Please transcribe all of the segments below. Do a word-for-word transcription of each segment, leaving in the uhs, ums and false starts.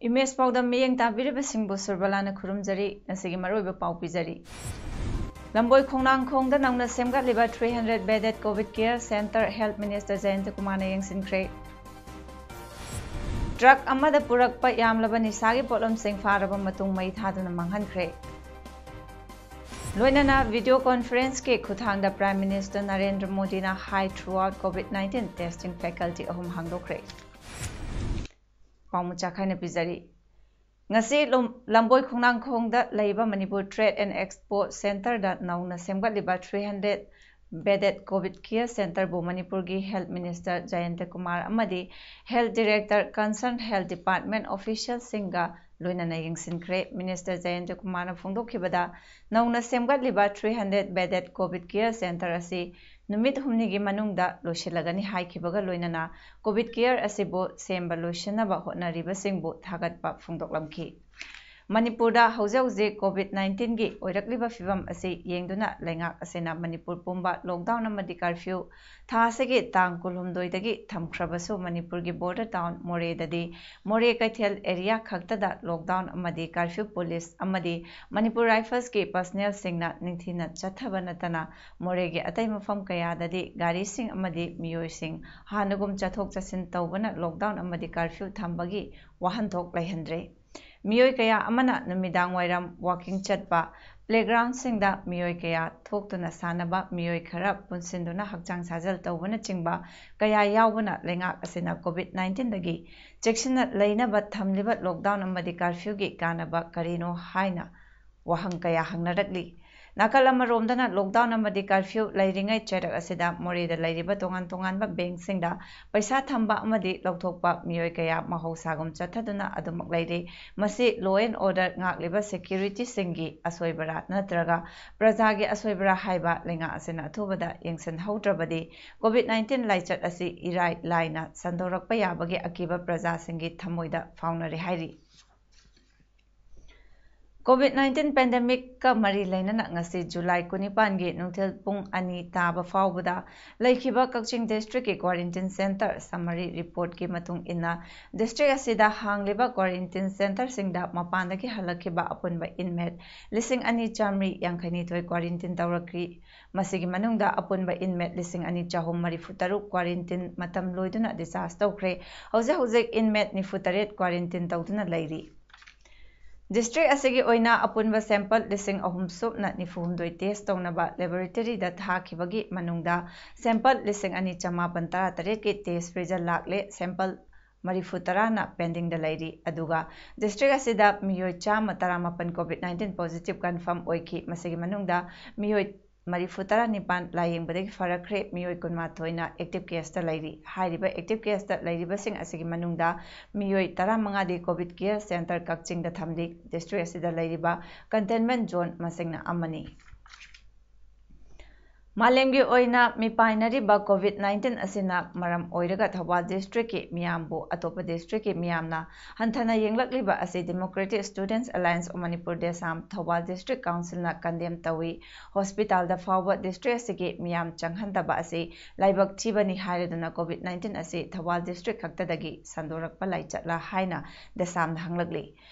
Image ꯄꯥꯎꯗꯝ ꯃꯤꯠꯌꯦꯡ ꯇꯥꯕꯤꯔꯤꯕꯁꯤꯡꯕꯨ ꯁꯨꯔꯕꯂꯥꯅ ꯈꯨꯔꯨꯝꯖꯔꯤ꯫ ꯉꯁꯤꯒꯤ ꯃꯔꯨꯑꯣꯏꯕ ꯄꯥꯎ ꯄꯤꯖꯔꯤ꯫ ꯂꯝꯕꯣꯏ ꯈꯣꯡꯅꯥꯡꯈꯣꯡꯗ ꯅꯧꯅ ꯁꯦꯝꯒꯠꯂꯤꯕ three hundred bedded COVID care center Health Minister ꯖꯌꯟꯇ ꯀꯨꯃꯥꯔꯅ ꯌꯦꯡꯁꯤꯟꯈ꯭ꯔꯦ꯫ ꯇ꯭ꯔꯛ ꯑꯃꯗ ꯄꯨꯔꯛꯄ ꯌꯥꯝꯂꯕ ꯅꯤꯁꯥꯒꯤ ꯄꯣꯠꯂꯝꯁꯤꯡ ꯐꯥꯔꯕ ꯃꯇꯨꯡ ꯃꯩ ꯊꯥꯗꯨꯅ ꯃꯥꯡꯍꯟꯈ꯭ꯔꯦ꯫ ꯂꯣꯏꯅꯅ video conference ꯀꯤ ꯈꯨꯠꯊꯥꯡꯗ Prime Minister ꯅꯔꯦꯟꯗ꯭ꯔ ꯃꯣꯗꯤꯅ ꯍꯥꯏ throughout COVID nineteen testing faculty ꯑꯍꯨꯝ ꯍꯥꯡꯗꯣꯛꯈ꯭ꯔꯦ꯫ ꯄꯥꯎ ꯃꯆꯥ ꯈꯥꯏꯅ ꯄꯤꯖꯔꯤ꯫ ꯉꯁꯤ ꯂꯝ-, ꯂꯝꯕꯣꯏ ꯈꯣꯡꯅꯥꯡꯈꯣꯡꯗ ꯂꯩꯕ Manipur Trade and Expo Center ꯗ ꯅꯧꯅ ꯁꯦꯝꯒꯠꯂꯤꯕ three hundred bedded COVID care center ꯕꯨ ꯃꯅꯤꯄꯨꯔꯒꯤ Health Minister ꯖꯌꯟꯇ ꯀꯨꯃꯥꯔ ꯑꯃꯗꯤ Health Director, Concerned Health Department official ꯁꯤꯡꯒ ꯂꯣꯏꯅꯅ ꯌꯦꯡꯁꯤꯟꯈ꯭ꯔꯦ꯫ Minister ꯖꯌꯟꯇ ꯀꯨꯃꯥꯔꯅ ꯐꯣꯡꯗꯣꯛꯈꯤꯕꯗ, ꯅꯧꯅ ꯁꯦꯝꯒꯠꯂꯤꯕ three hundred bedded COVID care center ꯑꯁꯤ ꯅꯨꯃꯤꯠ ꯍꯨꯝꯅꯤꯒꯤ ꯃꯅꯨꯡꯗ ꯂꯣꯏꯁꯤꯜꯂꯒꯅꯤ ꯍꯥꯏꯈꯤꯕꯒ ꯂꯣꯏꯅꯅ COVID care ꯑꯁꯤꯕꯨ ꯁꯦꯝꯕ ꯂꯣꯏꯁꯤꯟꯅꯕ ꯍꯣꯠꯅꯔꯤꯕꯁꯤꯡꯕꯨ ꯊꯥꯒꯠꯄ ꯐꯣꯡꯗꯣꯛꯂꯝꯈꯤ꯫ ꯃꯅꯤꯄꯨꯔꯗ ꯍꯧꯖꯤꯛ ꯍꯧꯖꯤꯛ COVID nineteen ꯒꯤ ꯑꯣꯏꯔꯛꯂꯤꯕ ꯐꯤꯕꯝ ꯑꯁꯤ ꯌꯦꯡꯗꯨꯅ ꯂꯩꯉꯥꯛ ꯑꯁꯤꯅ ꯃꯅꯤꯄꯨꯔ ꯄꯨꯝꯕ lockdown ꯑꯃꯗꯤ curfew ꯊꯥ ꯑꯁꯤꯒꯤ ꯇꯥꯡ ꯀꯨꯟꯍꯨꯝꯗꯣꯏꯗꯒꯤ ꯊꯝꯈ꯭ꯔꯕꯁꯨ, ꯃꯅꯤꯄꯨꯔꯒꯤ border town ꯃꯣꯔꯦꯗꯗꯤ ꯃꯣꯔꯦ ꯀꯩꯊꯦꯜ area ꯈꯛꯇꯗ lockdown ꯑꯃꯗꯤ curfew police ꯑꯃꯗꯤ ꯃꯅꯤꯄꯨꯔ Rifles ꯀꯤ personnel ꯁꯤꯡꯅ ꯅꯤꯡꯊꯤꯅ ꯆꯠꯊꯕ ꯅꯠꯇꯅ, ꯃꯣꯔꯦꯒꯤ ꯑꯇꯩ ꯃꯐꯝ ꯀꯌꯥꯗꯗꯤ ꯒꯥꯔꯤꯁꯤꯡ ꯑꯃꯗꯤ ꯃꯤꯑꯣꯏꯁꯤꯡ ꯍꯥꯟꯅꯒꯨꯝ ꯆꯠꯊꯣꯛ ꯆꯠꯁꯤꯟ ꯇꯧꯕꯅ lockdown ꯑꯃꯗꯤ curfew ꯊꯝꯕꯒꯤ ꯋꯥꯍꯟꯊꯣꯛ ꯂꯩꯍꯟꯗ꯭ꯔꯦ꯫ ꯃꯤꯑꯣꯏ ꯀꯌꯥ ꯑꯃꯅ ꯅꯨꯃꯤꯗꯥꯡ ꯋꯥꯏꯔꯝ walking ꯆꯠꯄ, playground ꯁꯤꯡꯗ ꯃꯤꯑꯣꯏ ꯀꯌꯥ ꯊꯣꯛꯇꯨꯅ ꯁꯥꯟꯅꯕ, ꯃꯤꯑꯣꯏ ꯈꯔ ꯄꯨꯟꯁꯤꯟꯗꯨꯅ ꯍꯛꯆꯥꯡ ꯁꯥꯖꯦꯜ ꯇꯧꯕꯅꯆꯤꯡꯕ ꯀꯌꯥ ꯌꯥꯎꯕꯅ ꯂꯩꯉꯥꯛ ꯑꯁꯤꯅ COVID nineteen ꯗꯒꯤ ꯆꯦꯛꯁꯤꯟꯅ ꯂꯩꯅꯕ ꯊꯝꯂꯤꯕ lockdown ꯑꯃꯗꯤ curfew ꯒꯤ ꯀꯥꯟꯅꯕ ꯀꯔꯤꯅꯣ ꯍꯥꯏꯅ ꯋꯥꯍꯪ ꯀꯌꯥ ꯍꯪꯅꯔꯛꯂꯤ꯫ ꯅꯥꯀꯜ ꯑꯃꯔꯣꯝꯗꯅ, ꯂꯣꯛꯗꯥꯎꯟ ꯑꯃꯗꯤ ꯀꯔꯐ꯭ꯌꯨ ꯂꯩꯔꯤꯉꯩ ꯆꯩꯔꯛ ꯑꯁꯤꯗ ꯃꯣꯔꯦꯗ ꯂꯩꯔꯤꯕ ꯇꯣꯉꯥꯟ ꯇꯣꯉꯥꯟꯕ ꯕꯦꯡꯁꯤꯡꯗ ꯄꯩꯁꯥ ꯊꯝꯕ ꯑꯃꯗꯤ ꯂꯧꯊꯣꯛꯄ ꯃꯤꯑꯣꯏ ꯀꯌꯥ ꯃꯍꯧꯁꯥꯒꯨꯝ ꯆꯠꯊꯗꯨꯅ ꯑꯗꯨꯃꯛ ꯂꯩꯔꯤ꯫ ꯃꯁꯤ law and order ꯉꯥꯛꯂꯤꯕ ꯁꯦꯀ꯭ꯌꯨꯔꯤꯇꯤꯁꯤꯡꯒꯤ ꯑꯁꯣꯏꯕꯔꯥ ꯅꯠꯇ꯭ꯔꯒ ꯄ꯭ꯔꯖꯥꯒꯤ ꯑꯁꯣꯏꯕꯔꯥ ꯍꯥꯏꯕ ꯂꯩꯉꯥꯛ ꯑꯁꯤꯅ ꯑꯊꯨꯕꯗ ꯌꯦꯡꯁꯤꯟꯍꯧꯗ꯭ꯔꯕꯗꯤ, ꯀꯣꯚꯤꯗ ꯅꯥꯏꯟꯇꯤꯟ ꯂꯥꯏꯆꯠ ꯑꯁꯤ ꯏꯔꯥꯏ ꯂꯥꯏꯅ ꯁꯟꯗꯣꯔꯛꯄ ꯌꯥꯕꯒꯤ ꯑꯀꯤꯕ ꯄ꯭ꯔꯖꯥꯁꯤꯡꯒꯤ ꯊꯃꯣꯏꯗ ꯐꯥꯎꯅꯔꯤ ꯍꯥꯏꯔꯤ꯫ ꯀꯣꯚꯤꯗ ꯅꯥꯏꯟꯇꯤꯟ ꯄꯦꯟꯗꯦꯃꯤꯛꯀ ꯃꯔꯤ ꯂꯩꯅꯅ ꯉꯁꯤ ꯖꯨꯂꯥꯏ ꯀꯨꯟꯅꯤꯄꯥꯟꯒꯤ ꯅꯨꯡꯊꯤꯜ ꯄꯨꯡ ꯑꯅꯤ ꯇꯥꯕ ꯐꯥꯎꯕꯗ ꯂꯩꯈꯤꯕ ꯀꯛꯆꯤꯡ ꯗꯤꯁꯇ꯭ꯔꯤꯛꯀꯤ ꯀ꯭ꯋꯥꯔꯦꯟꯇꯤꯟ ꯁꯦꯟꯇꯔ summary reportꯀꯤ ꯃꯇꯨꯡ ꯏꯟꯅ, ꯗꯤꯁꯇ꯭ꯔꯤꯛ ꯑꯁꯤꯗ ꯍꯥꯡꯂꯤꯕ ꯀ꯭ꯋꯥꯔꯦꯟꯇꯤꯟ ꯁꯦꯟꯇꯔꯁꯤꯡꯗ ꯃꯄꯥꯟꯗꯒꯤ ꯍꯜꯂꯛꯈꯤꯕ ꯑꯄꯨꯟꯕ ꯏꯟꯃꯦꯠ ꯂꯤꯁꯤꯡ ꯑꯅꯤ ꯆꯥꯃꯔꯤ ꯌꯥꯡꯈꯩꯅꯤꯊꯣꯏ ꯀ꯭ꯋꯥꯔꯦꯟꯇꯤꯟ ꯇꯧꯔꯛꯈꯤ꯫ ꯃꯁꯤꯒꯤ ꯃꯅꯨꯡꯗ ꯑꯄꯨꯟꯕ ꯏꯟꯃꯦꯠ ꯂꯤꯁꯤꯡ ꯑꯅꯤ ꯆꯍꯨꯝ ꯃꯔꯤꯐꯨ ꯇꯔꯨꯛ ꯀ꯭ꯋꯥꯔꯦꯟꯇꯤꯟ ꯃꯇꯝ ꯂꯣꯏꯗꯨꯅ ꯗꯤꯁꯆꯥꯔꯖ ꯇꯧꯈ꯭ꯔꯦ꯫ ꯍꯧꯖꯤꯛ ꯍꯧꯖꯤꯛ ꯏꯟꯃꯦꯠ ꯅꯤꯐꯨ ꯇꯔꯦꯠ ꯀ꯭ꯋꯥꯔꯦꯟꯇꯤꯟ ꯇꯧꯗꯨꯅ ꯂꯩꯔꯤ꯫ ꯗꯤꯁꯇ꯭ꯔꯤꯛ ꯑꯁꯤꯒꯤ ꯑꯣꯏꯅ ꯑꯄꯨꯟꯕ ꯁꯦꯝꯄꯜ ꯂꯤꯁꯤꯡ ꯑꯍꯨꯝ ꯁꯨꯞꯅ ꯅꯤꯐꯨ ꯍꯨꯝꯗꯣꯏ ꯇꯦꯁ ꯇꯧꯅꯕ ꯂꯦꯕꯣꯔꯦꯇꯔꯤꯗ ꯊꯥꯈꯤꯕꯒꯤ ꯃꯅꯨꯡꯗ ꯁꯦꯝꯄꯜ ꯂꯤꯁꯤꯡ ꯑꯅꯤ ꯆꯃꯥꯄꯟ ꯇꯔꯥ ꯇꯔꯦꯠꯀꯤ ꯇꯦꯁ ꯔꯤꯖꯜ ꯂꯥꯛꯂꯦ꯫ ꯁꯦꯝꯄꯜ ꯃꯔꯤꯐꯨ ꯇꯔꯥꯅ ꯄꯦꯟꯗꯤꯡꯗ ꯂꯩꯔꯤ꯫ ꯑꯗꯨꯒ ꯗꯤꯁꯇ꯭ꯔꯤꯛ ꯑꯁꯤꯗ ꯃꯤꯑꯣꯏ ꯆꯥꯝꯃ ꯇꯔꯥꯃꯥꯄꯟ ꯀꯣꯚꯤꯗ ꯅꯥꯏꯟꯇꯤꯟ ꯄꯣꯖꯤꯇꯤꯚ ꯀꯟꯐꯥꯔꯝ ꯑꯣꯏꯈꯤ꯫ ꯃꯁꯤꯒꯤ ꯃꯅꯨꯡꯗ ꯃꯤꯑꯣꯏ ꯃꯔꯤꯐꯨ ꯇꯔꯥ ꯅꯤꯄꯥꯟ ꯂꯥꯌꯦꯡꯕꯗꯒꯤ ꯐꯔꯛꯈ꯭ꯔꯦ꯫ ꯃꯤꯑꯣꯏ ꯀꯨꯟꯃꯥꯊꯣꯏꯅ ꯑꯦꯛꯇꯤꯚ ꯀꯦꯁꯇ ꯂꯩꯔꯤ꯫ ꯍꯥꯏꯔꯤꯕ ꯑꯦꯛꯇꯤꯚ ꯀꯦꯁꯇ ꯂꯩꯔꯤꯕꯁꯤꯡ ꯑꯁꯤꯒꯤ ꯃꯅꯨꯡꯗ ꯃꯤꯑꯣꯏ ꯇꯔꯥꯃꯉꯥꯗꯤ ꯀꯣꯚꯤꯗ ꯀꯦꯌꯔ ꯁꯦꯟꯇꯔ ꯀꯛꯆꯤꯡꯗ ꯊꯝꯂꯤ꯫ ꯗꯤꯁꯇ꯭ꯔꯤꯛ ꯑꯁꯤꯗ ꯂꯩꯔꯤꯕ ꯀꯟꯇꯦꯟꯃꯦꯟꯠ ꯖꯣꯟ ꯃꯁꯤꯡꯅ ꯑꯃꯅꯤ꯫ ꯃꯥꯂꯦꯝꯒꯤ ꯑꯣꯏꯅ ꯃꯤꯄꯥꯏꯅꯔꯤꯕ ꯀꯣꯚꯤꯗ ꯅꯥꯏꯟꯇꯤꯟ ꯑꯁꯤꯅ ꯃꯔꯝ ꯑꯣꯏꯔꯒ ꯊꯧꯕꯥꯜ ꯗꯤꯁꯇ꯭ꯔꯤꯛꯀꯤ ꯃꯤꯌꯥꯝꯕꯨ ꯑꯇꯣꯞꯄ ꯗꯤꯁꯇ꯭ꯔꯤꯛꯀꯤ ꯃꯤꯌꯥꯝꯅ ꯍꯟꯊꯅ ꯌꯦꯡꯂꯛꯂꯤꯕ ꯑꯁꯤ Democratic Students Alliance of Manipur, DESAM, Thoubal district ꯀꯥꯎꯟꯁꯤꯜꯅ ꯀꯟꯗꯦꯝ ꯇꯧꯏ꯫ ꯍꯣꯁꯄꯤꯇꯥꯜꯗ ꯐꯥꯎꯕ ꯗꯤꯁꯇ꯭ꯔꯤꯛ ꯑꯁꯤꯒꯤ ꯃꯤꯌꯥꯝ ꯆꯪꯍꯟꯗꯕ ꯑꯁꯤ ꯂꯥꯏꯕꯛ ꯊꯤꯕꯅꯤ ꯍꯥꯏꯔꯗꯨꯅ ꯀꯣꯚꯤꯗ ꯅꯥꯏꯟꯇꯤꯟ ꯑꯁꯤ ꯊꯧꯕꯥꯜ ꯗꯤꯁꯇ꯭ꯔꯤꯛ ꯈꯛꯇꯗꯒꯤ ꯁꯟꯗꯣꯔꯛꯄ ꯂꯥꯏꯆꯠꯂ ꯍꯥꯏꯅ ꯗꯦꯁꯥꯝꯅ ꯍꯪꯂꯛꯂꯤ꯫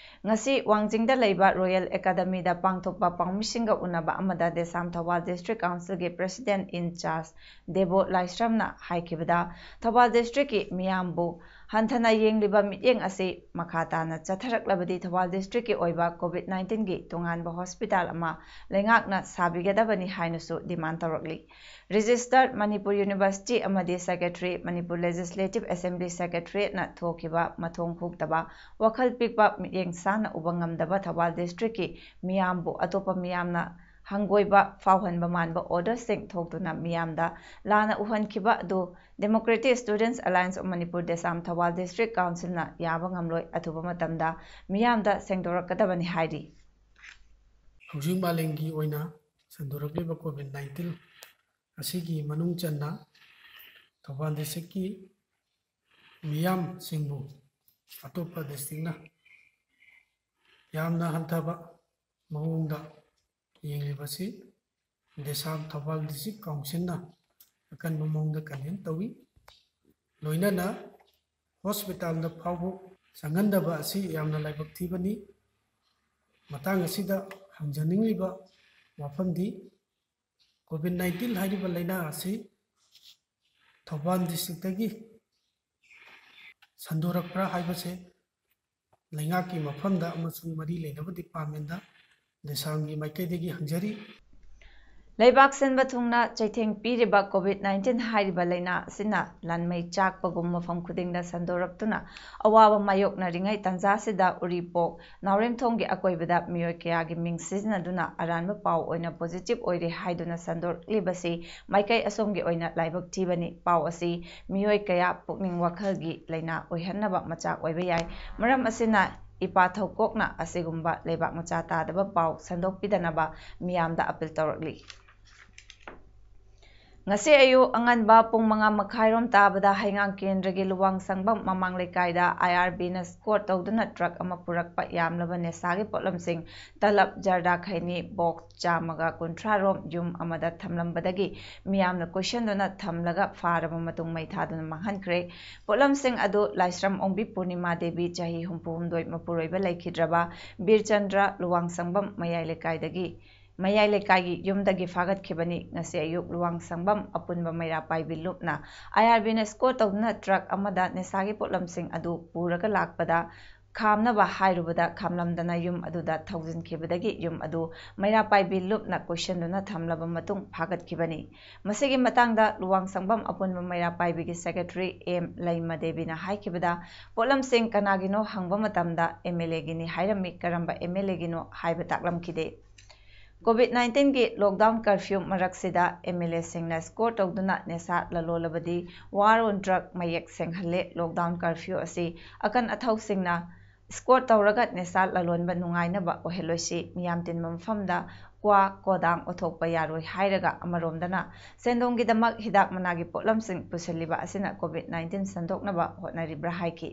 ꯉꯁꯤ ꯋꯥꯡꯖꯤꯡꯗ ꯂꯩꯕ ꯔꯣꯌꯦꯜ ꯑꯦꯀꯥꯗꯃꯤꯗ ꯄꯥꯡꯊꯣꯛꯄ ꯄꯥꯎꯃꯤꯁꯤꯡꯒ ꯎꯅꯕ ꯑꯃꯗ ꯗꯦꯁꯥꯝ ꯊꯧꯕꯥꯜ ꯗꯤꯁꯇ꯭ꯔꯤꯛ ꯀꯥꯎꯟꯁꯤꯜꯒꯤ ꯄ꯭ꯔꯦꯁꯤꯗꯦꯟꯠ ꯏꯟ ꯆꯥꯔꯖ ꯗꯦꯕꯣ ꯂꯥꯏꯁ꯭ꯔꯝꯅ ꯍꯥꯏꯈꯤꯕꯗ, ꯊꯧꯕꯥꯜ ꯗꯤꯁꯇ꯭ꯔꯤꯛꯀꯤ ꯃꯤꯌꯥꯝꯕꯨ ꯍꯟꯊꯅ ꯌꯦꯡꯂꯤꯕ ꯃꯤꯠꯌꯦꯡ ꯑꯁꯤ ꯃꯈꯥ ꯇꯥꯅ ꯆꯠꯊꯔꯛꯂꯕꯗꯤ ꯊꯧꯕꯥꯜ ꯗꯤꯁꯇ꯭ꯔꯤꯛꯀꯤ ꯑꯣꯏꯕ ꯀꯣꯚꯤꯗ ꯅꯥꯏꯟꯇꯤꯟꯒꯤ ꯇꯣꯉꯥꯟꯕ ꯍꯣꯁꯄꯤꯇꯥꯜ ꯑꯃ ꯂꯩꯉꯥꯛꯅ ꯁꯥꯕꯤꯒꯗꯕꯅꯤ ꯍꯥꯏꯅꯁꯨ ꯗꯤꯃꯥꯟ ꯇꯧꯔꯛꯂꯤ꯫ ꯔꯦꯖꯤꯁꯇꯔ ꯃꯅꯤꯄꯨꯔ ꯌꯨꯅꯤꯚꯔꯁꯤꯇꯤ ꯑꯃꯗꯤ ꯁꯦꯀ꯭ꯔꯦꯇꯔꯤ, ꯃꯅꯤꯄꯨꯔ ꯂꯦꯖꯤꯁꯂꯦꯇꯤꯚ ꯑꯦꯁꯦꯝꯕ꯭ꯂꯤ ꯁꯦꯀ꯭ꯔꯦꯇꯔꯤꯌꯦꯠꯅ ꯊꯣꯛꯈꯤꯕ ꯃꯊꯣꯡ ꯍꯨꯛꯇꯕ, ꯋꯥꯈꯜ ꯄꯤꯛꯄ, ꯃꯤꯠꯌꯦꯡ ꯆꯥꯅ ꯎꯕ ꯉꯝꯗꯕ ꯊꯧꯕꯥꯜ ꯗꯤꯁꯇ꯭ꯔꯤꯛꯀꯤ ꯃꯤꯌꯥꯝꯕꯨ ꯑꯇꯣꯞꯄ ꯃꯤꯌꯥꯝꯅ ꯍꯪꯒꯣꯏꯕ ꯐꯥꯎꯍꯟꯕ ꯃꯥꯟꯕ orderꯁꯤꯡ ꯊꯣꯛꯇꯨꯅ ꯃꯤꯌꯥꯝꯗ ꯂꯥꯟꯅ ꯎꯍꯟꯈꯤꯕ ꯑꯗꯨ Democratic Students Alliance of Manipur, DESAM, Thoubal District Councilꯅ ꯌꯥꯕ ꯉꯝꯂꯣꯏ꯫ ꯑꯊꯨꯕ ꯃꯇꯝꯗ ꯃꯤꯌꯥꯝꯗ ꯁꯦꯡꯗꯣꯔꯛꯀꯗꯕꯅꯤ ꯍꯥꯏꯔꯤ꯫ ꯍꯧꯖꯤꯛ ꯃꯥꯂꯦꯝꯒꯤ ꯑꯣꯏꯅ ꯁꯟꯗꯣꯔꯛꯂꯤꯕ COVID nineteen ꯑꯁꯤꯒꯤ ꯃꯅꯨꯡ ꯆꯟꯅ ꯊꯧꯕꯥꯜ districtꯀꯤ ꯃꯤꯌꯥꯝꯁꯤꯡꯕꯨ ꯑꯇꯣꯞꯄ districtꯅ ꯌꯥꯝꯅ ꯍꯟꯊꯕ ꯃꯑꯣꯡꯗ ꯌꯦꯡꯂꯤꯕꯁꯤ DESAM ꯊꯧꯕꯥꯜ District Councilꯅ ꯑꯀꯟꯕ ꯃꯑꯣꯡꯗ condemn ꯇꯧꯏ꯫ ꯂꯣꯏꯅꯅ hospitalꯗ ꯐꯥꯎꯕ ꯆꯪꯍꯟꯗꯕ ꯑꯁꯤ ꯌꯥꯝꯅ ꯂꯥꯏꯕꯛ ꯊꯤꯕꯅꯤ꯫ ꯃꯇꯥꯡ ꯑꯁꯤꯗ ꯍꯪꯖꯅꯤꯡꯂꯤꯕ ꯋꯥꯐꯝꯗꯤ, COVID nineteen ꯍꯥꯏꯔꯤꯕ ꯂꯥꯏꯅꯥ ꯑꯁꯤ ꯊꯧꯕꯥꯜ districtꯇꯒꯤ ꯁꯟꯗꯣꯔꯛꯄ꯭ꯔꯥ ꯍꯥꯏꯕꯁꯦ ꯂꯩꯉꯥꯛꯀꯤ ꯃꯐꯝꯗ ꯑꯃꯁꯨꯡ ꯃꯔꯤ ꯂꯩꯅꯕ departmentꯗ DESAMꯒꯤ ꯃꯥꯏꯀꯩꯗꯒꯤ ꯍꯪꯖꯔꯤ꯫ ꯂꯩꯕꯥꯛ ꯁꯤꯟꯕ ꯊꯨꯡꯅ ꯆꯩꯊꯦꯡ ꯄꯤꯔꯤꯕ COVID nineteen ꯍꯥꯏꯔꯤꯕ ꯂꯥꯏꯅꯥ ꯑꯁꯤꯅ ꯂꯥꯟꯃꯩ ꯆꯥꯛꯄꯒꯨꯝ ꯃꯐꯝ ꯈꯨꯗꯤꯡꯗ ꯁꯟꯗꯣꯔꯛꯇꯨꯅ ꯑꯋꯥꯕ ꯃꯥꯌꯣꯛꯅꯔꯤꯉꯩ ꯇꯥꯟꯖꯥꯁꯤꯗ ꯎꯔꯤꯄꯣꯛ ꯅꯥꯎꯔꯦꯝꯊꯣꯡꯒꯤ ꯑꯀꯣꯏꯕꯗ ꯃꯤꯑꯣꯏ ꯀꯌꯥꯒꯤ ꯃꯤꯡ ꯁꯤꯖꯤꯟꯅꯗꯨꯅ ꯑꯔꯥꯟꯕ ꯄꯥꯎ ꯑꯣꯏꯅ positive ꯑꯣꯏꯔꯦ ꯍꯥꯏꯗꯨꯅ ꯁꯟꯗꯣꯔꯛꯂꯤꯕꯁꯤ ꯃꯥꯏꯀꯩ ꯑꯁꯣꯝꯒꯤ ꯑꯣꯏꯅ ꯂꯥꯏꯕꯛ ꯊꯤꯕꯅꯤ꯫ ꯄꯥꯎ ꯑꯁꯤ ꯃꯤꯑꯣꯏ ꯀꯌꯥ ꯄꯨꯛꯅꯤꯡ ꯋꯥꯈꯜꯒꯤ ꯂꯥꯏꯅꯥ ꯑꯣꯏꯍꯟꯅꯕ ꯃꯆꯥꯛ ꯑꯣꯏꯕ ꯌꯥꯏ꯫ ꯃꯔꯝ ꯑꯁꯤꯅ ꯏꯄꯥ ꯊꯧꯀꯣꯛꯅ ꯑꯁꯤꯒꯨꯝꯕ ꯂꯩꯕꯥꯛ ꯃꯆꯥ ꯇꯥꯗꯕ ꯄꯥꯎ ꯁꯟꯗꯣꯛꯄꯤꯗꯅꯕ ꯃꯤꯌꯥꯝꯗ appeal ꯇꯧꯔꯛꯂꯤ꯫ ꯉꯁꯤ ꯑꯌꯨꯛ ꯑꯉꯟꯕ ꯄꯨꯡ ꯃꯉꯥ ꯃꯈꯥꯏꯔꯣꯝ ꯇꯥꯕꯗ ꯍꯩꯉꯥꯡ ꯀꯦꯟꯗ꯭ꯔꯒꯤ ꯂꯨꯋꯥꯡ ꯁꯪꯕꯝ ꯃꯃꯥꯡ ꯂꯩꯀꯥꯏꯗ IRBꯅ escort ꯇꯧꯗꯨꯅ truck ꯑꯃ ꯄꯨꯔꯛꯄ ꯌꯥꯝꯂꯕ ꯅꯦꯁꯥꯒꯤ ꯄꯣꯠꯂꯝꯁꯤꯡ, ꯇꯂꯞ, ꯖꯔꯗꯥ ꯈꯩꯅꯤ, box ꯆꯥꯝꯃꯒ ꯀꯨꯟꯊ꯭ꯔꯥ ꯔꯣꯝ ꯌꯨꯝ ꯑꯃꯗ ꯊꯝꯂꯝꯕꯗꯒꯤ ꯃꯤꯌꯥꯝꯅ ꯀꯣꯏꯁꯟꯗꯨꯅ ꯊꯝꯂꯒ ꯐꯥꯔꯕ ꯃꯇꯨꯡ ꯃꯩ ꯊꯥꯗꯨꯅ ꯃꯥꯡꯍꯟꯈ꯭ꯔꯦ꯫ ꯄꯣꯠꯂꯝꯁꯤꯡ ꯑꯗꯨ ꯂꯥꯏꯁ꯭ꯔꯝ ꯑꯣꯡꯕꯤ ꯄꯨꯔꯅꯤꯃꯥ ꯗꯦꯕꯤ, ꯆꯍꯤ ꯍꯨꯝꯐꯨ ꯍꯨꯝꯗꯣꯏ, ꯃꯄꯨꯔꯣꯏꯕ ꯂꯩꯈꯤꯗ꯭ꯔꯕ ꯕꯤꯔꯆꯟꯗ꯭ꯔ, ꯂꯨꯋꯥꯡ ꯁꯪꯕꯝ ꯃꯌꯥꯏ ꯂꯩꯀꯥꯏꯗꯒꯤ, ꯃꯌꯥꯏ ꯂꯩꯀꯥꯏꯒꯤ ꯌꯨꯝꯗꯒꯤ ꯐꯥꯒꯠꯈꯤꯕꯅꯤ꯫ ꯉꯁꯤ ꯑꯌꯨꯛ ꯂꯨꯋꯥꯡ ꯁꯪꯕꯝ ꯑꯄꯨꯟꯕ ꯃꯩꯔꯥ ꯄꯥꯏꯕꯤ ꯂꯨꯞꯅ IRBꯅ escort ꯇꯧꯗꯨꯅ truck ꯑꯃꯗ ꯅꯦꯁꯥꯒꯤ ꯄꯣꯠꯂꯝꯁꯤꯡ ꯑꯗꯨ ꯄꯨꯔꯒ ꯂꯥꯛꯄꯗ ꯈꯥꯝꯅꯕ ꯍꯥꯏꯔꯨꯕꯗ ꯈꯥꯝꯂꯝꯗꯅ ꯌꯨꯝ ꯑꯗꯨꯗ ꯊꯧꯖꯤꯟꯈꯤꯕꯗꯒꯤ ꯌꯨꯝ ꯑꯗꯨ ꯃꯩꯔꯥ ꯄꯥꯏꯕꯤ ꯂꯨꯞꯅ ꯀꯣꯏꯁꯟꯗꯨꯅ ꯊꯝꯂꯕ ꯃꯇꯨꯡ ꯐꯥꯒꯠꯈꯤꯕꯅꯤ꯫ ꯃꯁꯤꯒꯤ ꯃꯇꯥꯡꯗ ꯂꯨꯋꯥꯡ ꯁꯪꯕꯝ ꯑꯄꯨꯟꯕ ꯃꯩꯔꯥ ꯄꯥꯏꯕꯤꯒꯤ secretary ꯑꯦꯝ ꯂꯩꯃ ꯗꯦꯕꯤꯅ ꯍꯥꯏꯈꯤꯕꯗ, ꯄꯣꯠꯂꯝꯁꯤꯡ ꯀꯅꯥꯒꯤꯅꯣ ꯍꯪꯕ ꯃꯇꯝꯗ MLAꯒꯤꯅꯤ ꯍꯥꯏꯔꯝꯃꯤ, ꯀꯔꯝꯕ MLAꯒꯤꯅꯣ ꯍꯥꯏꯕ ꯇꯥꯛꯂꯝꯈꯤꯗꯦ꯫ COVID nineteen ꯒꯤ lockdown curfew ꯃꯔꯛꯁꯤꯗ MLA ꯁꯤꯡꯅ escort ꯇꯧꯗꯨꯅ ꯅꯤꯁꯥ ꯂꯂꯣꯜꯂꯕꯗꯤ war on drug ꯃꯌꯦꯛ ꯁꯦꯡꯍꯜꯂꯦ꯫ Lockdown curfew ꯑꯁꯤ ꯑꯀꯟ ꯑꯊꯧꯁꯤꯡꯅ escort ꯇꯧꯔꯒ ꯅꯤꯁꯥ ꯂꯂꯣꯟꯕ ꯅꯨꯡꯉꯥꯏꯅꯕ ꯑꯣꯏꯍꯜꯂꯣꯏꯁꯤ꯫ ꯃꯤꯌꯥꯝ ꯇꯤꯟꯕ ꯃꯐꯝꯗ ꯀ꯭ꯋꯥ, ꯀꯣꯗꯥꯡ ꯑꯣꯊꯣꯛꯄ ꯌꯥꯔꯣꯏ ꯍꯥꯏꯔꯒ ꯑꯃꯔꯣꯝꯗꯅ ꯁꯦꯟꯗꯣꯡꯒꯤꯗꯃꯛ ꯍꯤꯗꯥꯛ ꯃꯅꯥꯒꯤ ꯄꯣꯠꯂꯝꯁꯤꯡ ꯄꯨꯁꯤꯜꯂꯤꯕ ꯑꯁꯤꯅ COVID nineteen ꯁꯟꯗꯣꯛꯅꯕ ꯍꯣꯠꯅꯔꯤꯕ꯭ꯔꯥ ꯍꯥꯏꯈꯤ꯫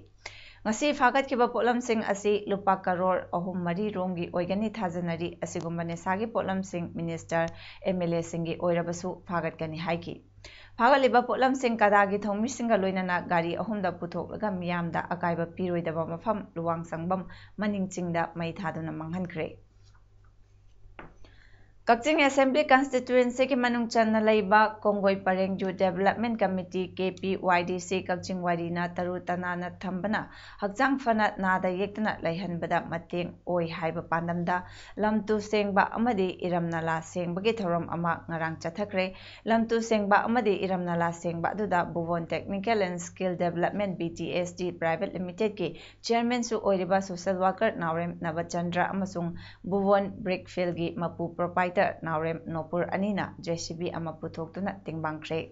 ꯉꯁꯤ ꯐꯥꯒꯠꯈꯤꯕ ꯄꯣꯠꯂꯝꯁꯤꯡ ꯑꯁꯤ ꯂꯨꯄꯥ ꯀꯔꯣꯔ ꯑꯍꯨꯝ ꯃꯔꯤ ꯔꯣꯝꯒꯤ ꯑꯣꯏꯒꯅꯤ ꯊꯥꯖꯅꯔꯤ꯫ ꯑꯁꯤꯒꯨꯝꯕ ꯅꯤꯁꯥꯒꯤ ꯄꯣꯠꯂꯝꯁꯤꯡ minister, MLA ꯁꯤꯡꯒꯤ ꯑꯣꯏꯔꯕꯁꯨ ꯐꯥꯒꯠꯀꯅꯤ ꯍꯥꯏꯈꯤ꯫ ꯐꯥꯒꯠꯂꯤꯕ ꯄꯣꯠꯂꯝꯁꯤꯡ ꯀꯗꯥꯒꯤ ꯊꯧꯃꯤꯁꯤꯡꯒ ꯂꯣꯏꯅꯅ ꯒꯥꯔꯤ ꯑꯍꯨꯝꯗ ꯄꯨꯊꯣꯛꯂꯒ ꯃꯤꯌꯥꯝꯗ ꯑꯀꯥꯏꯕ ꯄꯤꯔꯣꯏꯗꯕ ꯃꯐꯝ ꯂꯨꯋꯥꯡꯁꯪꯕꯝ ꯃꯅꯤꯡ ꯆꯤꯡꯗ ꯃꯩ ꯊꯥꯗꯨꯅ ꯃꯥꯡꯍꯟꯈ꯭ꯔꯦ꯫ ꯀꯛꯆꯤꯡ Assembly Constituency ꯒꯤ ꯃꯅꯨꯡ ꯆꯟꯅ ꯂꯩꯕ ꯀꯣꯡꯒꯣꯏ ꯄꯔꯦꯡ Youth Development Committee, KPYDC, ꯀꯛꯆꯤꯡ ꯋꯥꯏꯔꯤꯅ ꯇꯔꯨ ꯇꯅꯥꯟꯅ ꯊꯝꯕꯅ ꯍꯛꯆꯥꯡ ꯐꯅ ꯅꯥꯗ ꯌꯦꯛꯇꯅ ꯂꯩꯍꯟꯕꯗ ꯃꯇꯦꯡ ꯑꯣꯏ ꯍꯥꯏꯕ ꯄꯥꯟꯗꯝꯗ ꯂꯝ ꯇꯨ ꯁꯦꯡꯕ ꯑꯃꯗꯤ ꯏꯔꯝ ꯅꯂꯥ ꯁꯦꯡꯕꯒꯤ ꯊꯧꯔꯝ ꯑꯃ ꯉꯔꯥꯡ ꯆꯠꯊꯈ꯭ꯔꯦ꯫ ꯂꯝ ꯇꯨ ꯁꯦꯡꯕ ꯑꯃꯗꯤ ꯏꯔꯝ ꯅꯂꯥ ꯁꯦꯡꯕ ꯑꯗꯨꯗ ꯕꯨꯕꯣꯟ Technical and Skill Development, BTSD, Private Limited ꯀꯤ chairman ꯁꯨ ꯑꯣꯏꯔꯤꯕ social worker ꯅꯥꯎꯔꯦꯝ ꯅꯕꯆꯟꯗ꯭ꯔ ꯑꯃꯁꯨꯡ ꯕꯨꯕꯣꯟ Brick Field ꯒꯤ ꯃꯄꯨ proprietor ꯅꯥꯎꯔꯦꯝ ꯅꯣꯄꯨꯔ ꯑꯅꯤꯅ JCB ꯑꯃ ꯄꯨꯊꯣꯛꯇꯨꯅ ꯇꯦꯡꯕꯥꯡꯈ꯭ꯔꯦ꯫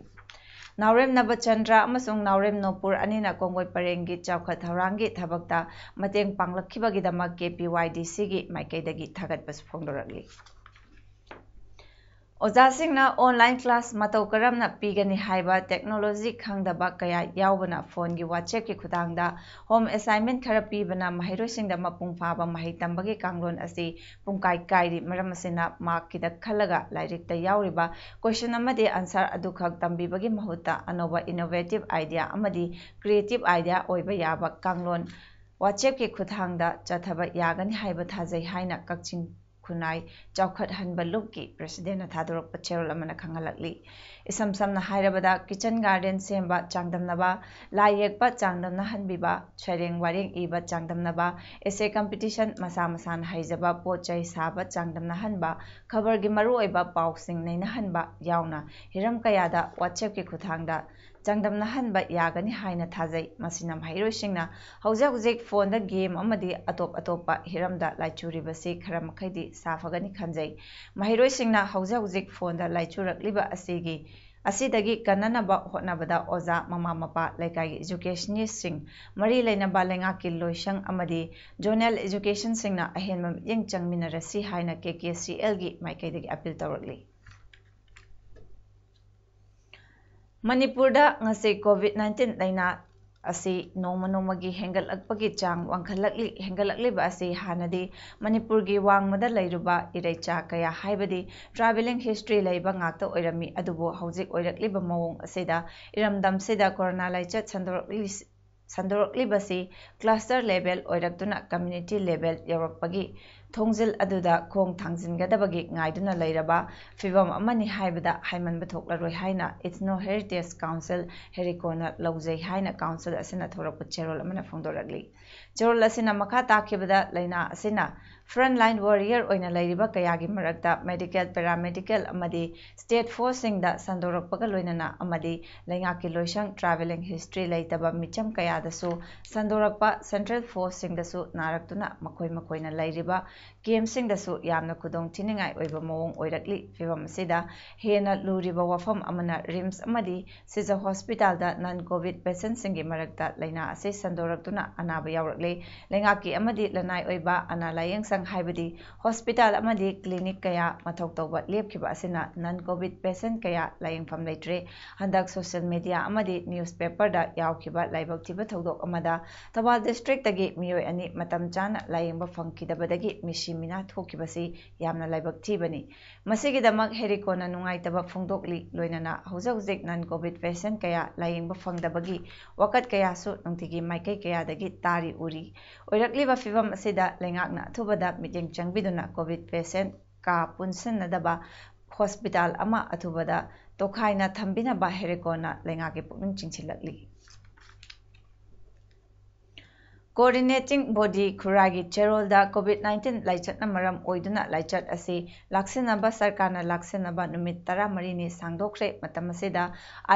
ꯅꯥꯎꯔꯦꯝ ꯅꯕꯆꯟꯗ꯭ꯔ ꯑꯃꯁꯨꯡ ꯅꯥꯎꯔꯦꯝ ꯅꯣꯄꯨꯔ ꯑꯅꯤꯅ ꯀꯣꯡꯒꯣꯏ ꯄꯔꯦꯡꯒꯤ ꯆꯥꯎꯈꯠ ꯊꯧꯔꯥꯡꯒꯤ ꯊꯕꯛꯇ ꯃꯇꯦꯡ ꯄꯥꯡꯂꯛꯈꯤꯕꯒꯤꯗꯃꯛ KPYDC ꯒꯤ ꯃꯥꯏꯀꯩꯗꯒꯤ ꯊꯥꯒꯠꯄꯁꯨ ꯐꯣꯡꯗꯣꯔꯛꯂꯤ꯫ ꯑꯣꯖꯥꯁꯤꯡꯅ online class ꯃꯇꯧ ꯀꯔꯝꯅ ꯄꯤꯒꯅꯤ ꯍꯥꯏꯕ technology ꯈꯪꯗꯕ ꯀꯌꯥ ꯌꯥꯎꯕꯅ phone ꯒꯤ WhatsApp ꯀꯤ ꯈꯨꯠꯊꯥꯡꯗ home assignment ꯈꯔ ꯄꯤꯕꯅ ꯃꯍꯩꯔꯣꯏꯁꯤꯡꯗ ꯃꯄꯨꯡ ꯐꯥꯕ ꯃꯍꯩ ꯇꯝꯕꯒꯤ ꯀꯥꯡꯂꯣꯟ ꯑꯁꯤ ꯄꯨꯡꯀꯥꯏ ꯀꯥꯏꯔꯤ꯫ ꯃꯔꯝ ꯑꯁꯤꯅ mark ꯀꯤꯗ ꯈꯜꯂꯒ ꯂꯥꯏꯔꯤꯛꯇ ꯌꯥꯎꯔꯤꯕ question ꯑꯃꯗꯤ answer ꯑꯗꯨꯈꯛ ꯇꯝꯕꯤꯕꯒꯤ ꯃꯍꯨꯠꯇ ꯑꯅꯧꯕ innovative idea ꯑꯃꯗꯤ creative idea ꯑꯣꯏꯕ ꯌꯥꯕ ꯀꯥꯡꯂꯣꯟ WhatsApp ꯀꯤ ꯈꯨꯠꯊꯥꯡꯗ ꯆꯠꯊꯕ ꯌꯥꯒꯅꯤ ꯍꯥꯏꯕ ꯊꯥꯖꯩ ꯍꯥꯏꯅ ꯀꯛꯆꯤꯡ ꯈꯨꯟꯅꯥꯏ ꯆꯥꯎꯈꯠꯍꯟꯕ ꯂꯨꯞꯀꯤ president ꯅ ꯊꯥꯗꯣꯔꯛꯄ ꯆꯦꯔꯣꯜ ꯑꯃꯅ ꯈꯪꯍꯜꯂꯛꯂꯤ꯫ ꯏꯁꯝ ꯁꯝꯅ ꯍꯥꯏꯔꯕꯗ, kitchen garden ꯁꯦꯝꯕ ꯆꯥꯡꯗꯝꯅꯕ, ꯂꯥꯏ ꯌꯦꯛꯄ ꯆꯥꯡꯗꯝꯅꯍꯟꯕꯤꯕ, ꯁꯩꯔꯦꯡ ꯋꯥꯔꯦꯡ ꯏꯕ ꯆꯥꯡꯗꯝꯅꯕ, essay competition, ꯃꯁꯥ ꯃꯁꯥꯅ ꯍꯩꯖꯕ ꯄꯣꯠ ꯆꯩ ꯁꯥꯕ ꯆꯥꯡꯗꯝꯅꯍꯟꯕ, ꯈꯕꯔꯒꯤ ꯃꯔꯨꯑꯣꯏꯕ ꯄꯥꯎꯁꯤꯡ ꯅꯩꯅꯍꯟꯕ ꯌꯥꯎꯅ ꯍꯤꯔꯝ ꯀꯌꯥꯗ WhatsApp ꯀꯤ ꯈꯨꯠꯊꯥꯡꯗ ꯆꯥꯡꯗꯝꯅꯍꯟꯕ ꯌꯥꯒꯅꯤ ꯍꯥꯏꯅ ꯊꯥꯖꯩ꯫ ꯃꯁꯤꯅ ꯃꯍꯩꯔꯣꯏꯁꯤꯡꯅ ꯍꯧꯖꯤꯛ ꯍꯧꯖꯤꯛ ꯐꯣꯟꯗ ꯒꯦꯝ ꯑꯃꯗꯤ ꯑꯇꯣꯞ ꯑꯇꯣꯞꯄ ꯍꯤꯔꯝꯗ ꯂꯥꯏꯆꯨꯔꯤꯕꯁꯤ ꯈꯔ ꯃꯈꯩꯗꯤ ꯁꯥꯐꯒꯅꯤ ꯈꯟꯖꯩ꯫ ꯃꯍꯩꯔꯣꯏꯁꯤꯡꯅ ꯍꯧꯖꯤꯛ ꯍꯧꯖꯤꯛ ꯐꯣꯟꯗ ꯂꯥꯏꯆꯨꯔꯛꯂꯤꯕ ꯑꯁꯤꯒꯤ ꯑꯁꯤꯗꯒꯤ ꯀꯟꯅꯅꯕ ꯍꯣꯠꯅꯕꯗ ꯑꯣꯖꯥ, ꯃꯃꯥ ꯃꯄꯥ, ꯂꯩꯀꯥꯏꯒꯤ ꯏꯖꯨꯀꯦꯁꯅꯤꯁꯁꯤꯡ, ꯃꯔꯤ ꯂꯩꯅꯕ ꯂꯩꯉꯥꯛꯀꯤ ꯂꯣꯏꯁꯪ ꯑꯃꯗꯤ ꯖꯣꯅꯦꯜ ꯏꯖꯨꯀꯦꯁꯟꯁꯤꯡꯅ ꯑꯍꯦꯟꯕ ꯃꯤꯠꯌꯦꯡ ꯆꯪꯃꯤꯟꯅꯔꯁꯤ ꯍꯥꯏꯅ ꯀꯦ ꯀꯦ ꯁꯤ ꯑꯦꯜꯒꯤ ꯃꯥꯏꯀꯩꯗꯒꯤ ꯑꯄꯤꯜ ꯇꯧꯔꯛꯂꯤ꯫ ꯃꯅꯤꯄꯨꯔꯗ ꯉꯁꯤ ꯀꯣꯚꯤꯗ ꯅꯥꯏꯟꯇꯤꯟ ꯂꯥꯏꯅꯥ ꯑꯁꯤ ꯅꯣꯡꯃ ꯅꯣꯡꯃꯒꯤ ꯍꯦꯟꯒꯠꯂꯛꯄꯒꯤ ꯆꯥꯡ ꯋꯥꯡꯈꯠꯂꯛꯂꯤ꯫ ꯍꯦꯟꯒꯠꯂꯛꯂꯤꯕ ꯑꯁꯤ ꯍꯥꯟꯅꯗꯤ ꯃꯅꯤꯄꯨꯔꯒꯤ ꯋꯥꯡꯃꯗ ꯂꯩꯔꯨꯕ ꯏꯔꯩꯆꯥ ꯀꯌꯥ, ꯍꯥꯏꯕꯗꯤ ꯇ꯭ꯔꯥꯏꯕꯦꯂꯤꯡ ꯍꯤꯁꯇ꯭ꯔꯤ ꯂꯩꯕ ꯉꯥꯛꯇ ꯑꯣꯏꯔꯝꯃꯤ꯫ ꯑꯗꯨꯕꯨ ꯍꯧꯖꯤꯛ ꯑꯣꯏꯔꯛꯂꯤꯕ ꯃꯑꯣꯡ ꯑꯁꯤꯗ ꯏꯔꯝꯗꯝꯁꯤꯗ ꯀꯣꯔꯣꯅꯥ ꯂꯥꯏꯆꯠ ꯁꯟꯗꯣꯔꯛꯂꯤ-, ꯁꯟꯗꯣꯔꯛꯂꯤꯕꯁꯤ ꯀ꯭ꯂꯁꯇꯔ ꯂꯦꯚꯦꯜ ꯑꯣꯏꯔꯛꯇꯨꯅ ꯀꯝꯃ꯭ꯌꯨꯅꯤꯇꯤ ꯂꯦꯚꯦꯜ ꯌꯧꯔꯛꯄꯒꯤ ꯊꯣꯡꯖꯤꯜ ꯑꯗꯨꯗ ꯈꯣꯡ ꯊꯥꯡꯖꯤꯟꯒꯗꯕꯒꯤ ꯉꯥꯏꯗꯨꯅ ꯂꯩꯔꯕ ꯐꯤꯚꯝ ꯑꯃꯅꯤ ꯍꯥꯏꯕꯗ ꯍꯥꯏꯃꯟꯕ ꯊꯣꯛꯂꯔꯣꯏ ꯍꯥꯏꯅ ꯏꯊꯅꯣ ꯍꯦꯔꯤꯇꯦꯖ ꯀꯥꯎꯟꯁꯤꯜ, ꯍꯦꯔꯤꯀꯣꯅ ꯂꯧꯖꯩ ꯍꯥꯏꯅ ꯀꯥꯎꯟꯁꯤꯜ ꯑꯁꯤꯅ ꯊꯣꯔꯛꯄ ꯆꯦꯔꯣꯜ ꯑꯃꯅ ꯐꯣꯡꯗꯣꯔꯛꯂꯤ꯫ ꯆꯦꯔꯣꯜ ꯑꯁꯤꯅ ꯃꯈꯥ ꯇꯥꯈꯤꯕꯗ, ꯂꯥꯏꯅꯥ ꯑꯁꯤꯅ ꯐ꯭ꯔꯟꯠ ꯂꯥꯏꯟ ꯋꯥꯔꯤꯌꯔ ꯑꯣꯏꯅ ꯂꯩꯔꯤꯕ ꯀꯌꯥꯒꯤ ꯃꯔꯛꯇ ꯃꯦꯗꯤꯀꯦꯜ, ꯄꯦꯔꯥꯃꯦꯗꯤꯀꯦꯜ ꯑꯃꯗꯤ ꯁ꯭ꯇꯦꯠ ꯐꯣꯔꯁꯁꯤꯡꯗ ꯁꯟꯗꯣꯔꯛꯄꯒ ꯂꯣꯏꯅꯅ ꯑꯃꯗꯤ ꯂꯩꯉꯥꯛꯀꯤ ꯂꯣꯏꯁꯪ, ꯇ꯭ꯔꯥꯏꯕꯦꯂꯤꯡ ꯍꯤꯁꯇ꯭ꯔꯤ ꯂꯩꯇꯕ ꯃꯤꯆꯝ ꯀꯌꯥꯗꯁꯨ ꯁꯟꯗꯣꯔꯛꯄ ꯁꯦꯟꯇ꯭ꯔꯦꯜ ꯐꯣꯔꯁꯁꯤꯡꯗꯁꯨ ꯅꯥꯔꯛꯇꯨꯅ ꯃꯈꯣꯏ ꯃꯈꯣꯏꯅ ꯂꯩꯔꯤꯕ ꯀꯦꯝꯞꯁꯤꯡꯗꯁꯨ ꯌꯥꯝꯅ ꯈꯨꯗꯣꯡ ꯊꯤꯅꯤꯡꯉꯥꯏ ꯑꯣꯏꯕ ꯃꯑꯣꯡ ꯑꯣꯏꯔꯛꯂꯤ꯫ ꯐꯤꯚꯝ ꯑꯁꯤꯗ ꯍꯦꯟꯅ ꯂꯨꯔꯤꯕ ꯋꯥꯐꯝ ꯑꯃꯅ ꯔꯤꯝꯁ ꯑꯃꯗꯤ ꯁꯤꯖ ꯍꯣꯁꯄꯤꯇꯥꯜꯗ ꯅꯟ ꯀꯣꯚꯤꯗ ꯄꯦꯁꯦꯟꯠꯁꯤꯡꯒꯤ ꯃꯔꯛꯇ ꯂꯥꯏꯅꯥ ꯑꯁꯤ ꯁꯟꯗꯣꯔꯛꯇꯨꯅ ꯑꯅꯥꯕ ꯌꯥꯎꯔꯛꯂꯦ꯫ ꯂꯩꯉꯥꯛꯀꯤ ꯑꯃꯗꯤ ꯂꯅꯥꯏ ꯑꯣꯏꯕ ꯑꯅꯥ ꯂꯥꯌꯦꯡꯁꯪ, ꯍꯥꯏꯕꯗꯤ ꯍꯣꯁꯄꯤꯇꯥꯜ ꯑꯃꯗꯤ ꯀ꯭ꯂꯤꯅꯤꯛ ꯀꯌꯥ ꯃꯊꯧ ꯇꯧꯕ ꯂꯦꯞꯈꯤꯕ ꯑꯁꯤꯅ ꯅꯟ ꯀꯣꯚꯤꯗ ꯄꯦꯁꯦꯟꯠ ꯀꯌꯥ ꯂꯥꯌꯦꯡꯐꯝ ꯂꯩꯇ꯭ꯔꯦ꯫ ꯍꯟꯗꯛ ꯁꯣꯁꯤꯌꯦꯜ ꯃꯤꯗꯤꯌꯥ ꯑꯃꯗꯤ ꯅ꯭ꯌꯨꯁꯄꯦꯄꯔꯗ ꯌꯥꯎꯈꯤꯕ ꯂꯥꯏꯕꯛ ꯊꯤꯕ ꯊꯧꯗꯣꯛ ꯑꯃꯗ ꯊꯧꯕꯥꯜ ꯗꯤꯁꯇ꯭ꯔꯤꯛꯇꯒꯤ ꯃꯤꯑꯣꯏ ꯑꯅꯤ ꯃꯇꯝ ꯆꯥꯅ ꯂꯥꯌꯦꯡꯕ ꯐꯪꯈꯤꯗꯕꯗꯒꯤ ꯃꯤꯁꯤ ꯃꯤꯅꯥ ꯊꯣꯛꯈꯤꯕꯁꯤ ꯌꯥꯝꯅ ꯂꯥꯏꯕꯛ ꯊꯤꯕꯅꯤ꯫ ꯃꯁꯤꯒꯤꯗꯃꯛ ꯍꯦꯔꯤꯀꯣꯅ ꯅꯨꯡꯉꯥꯏꯇꯕ ꯐꯣꯡꯗꯣꯛꯂꯤ꯫ ꯂꯣꯏꯅꯅ ꯍꯧꯖꯤꯛ ꯍꯧꯖꯤꯛ ꯅꯟ ꯀꯣꯚꯤꯗ ꯄꯦꯁꯦꯟꯠ ꯀꯌꯥ ꯂꯥꯌꯦꯡꯕ ꯐꯪꯗꯕꯒꯤ ꯋꯥꯀꯠ ꯀꯌꯥꯁꯨ ꯅꯨꯡꯇꯤꯒꯤ ꯃꯥꯏꯀꯩ ꯀꯌꯥꯗꯒꯤ ꯇꯥꯔꯤ ꯎꯔꯤ꯫ ꯑꯣꯏꯔꯛꯂꯤꯕ ꯐꯤꯚꯝ ꯑꯁꯤꯗ ꯂꯩꯉꯥꯛꯅ ꯑꯊꯨꯕꯗ ꯃꯤꯠꯌꯦꯡ ꯆꯪꯕꯤꯗꯨꯅ ꯀꯣꯚꯤꯗ ꯄꯦꯁꯦꯟꯠ ꯀꯥ ꯄꯨꯟꯁꯤꯟꯅꯗꯕ ꯍꯣꯁꯄꯤꯇꯥꯜ ꯑꯃ ꯑꯊꯨꯕꯗ ꯇꯣꯈꯥꯏꯅ ꯊꯝꯕꯤꯅꯕ ꯍꯦꯔꯤꯀꯣꯅ ꯂꯩꯉꯥꯛꯀꯤ ꯄꯨꯛꯅꯤꯡ ꯆꯤꯡꯁꯤꯜꯂꯛꯂꯤ꯫ Coordinating Body ꯈꯨꯔꯥꯏꯒꯤ ꯆꯦꯔꯣꯜꯗ COVID nineteen ꯂꯥꯏꯆꯠꯅ ꯃꯔꯝ ꯑꯣꯏꯗꯨꯅ ꯂꯥꯏꯆꯠ ꯑꯁꯤ ꯂꯥꯛꯁꯤꯟꯅꯕ ꯁꯔꯀꯥꯔꯅ ꯂꯥꯛꯁꯤꯟꯅꯕ ꯅꯨꯃꯤꯠ ꯇꯔꯥꯃꯔꯤꯅꯤ ꯁꯥꯡꯗꯣꯛꯈ꯭ꯔꯦ꯫ ꯃꯇꯝ ꯑꯁꯤꯗ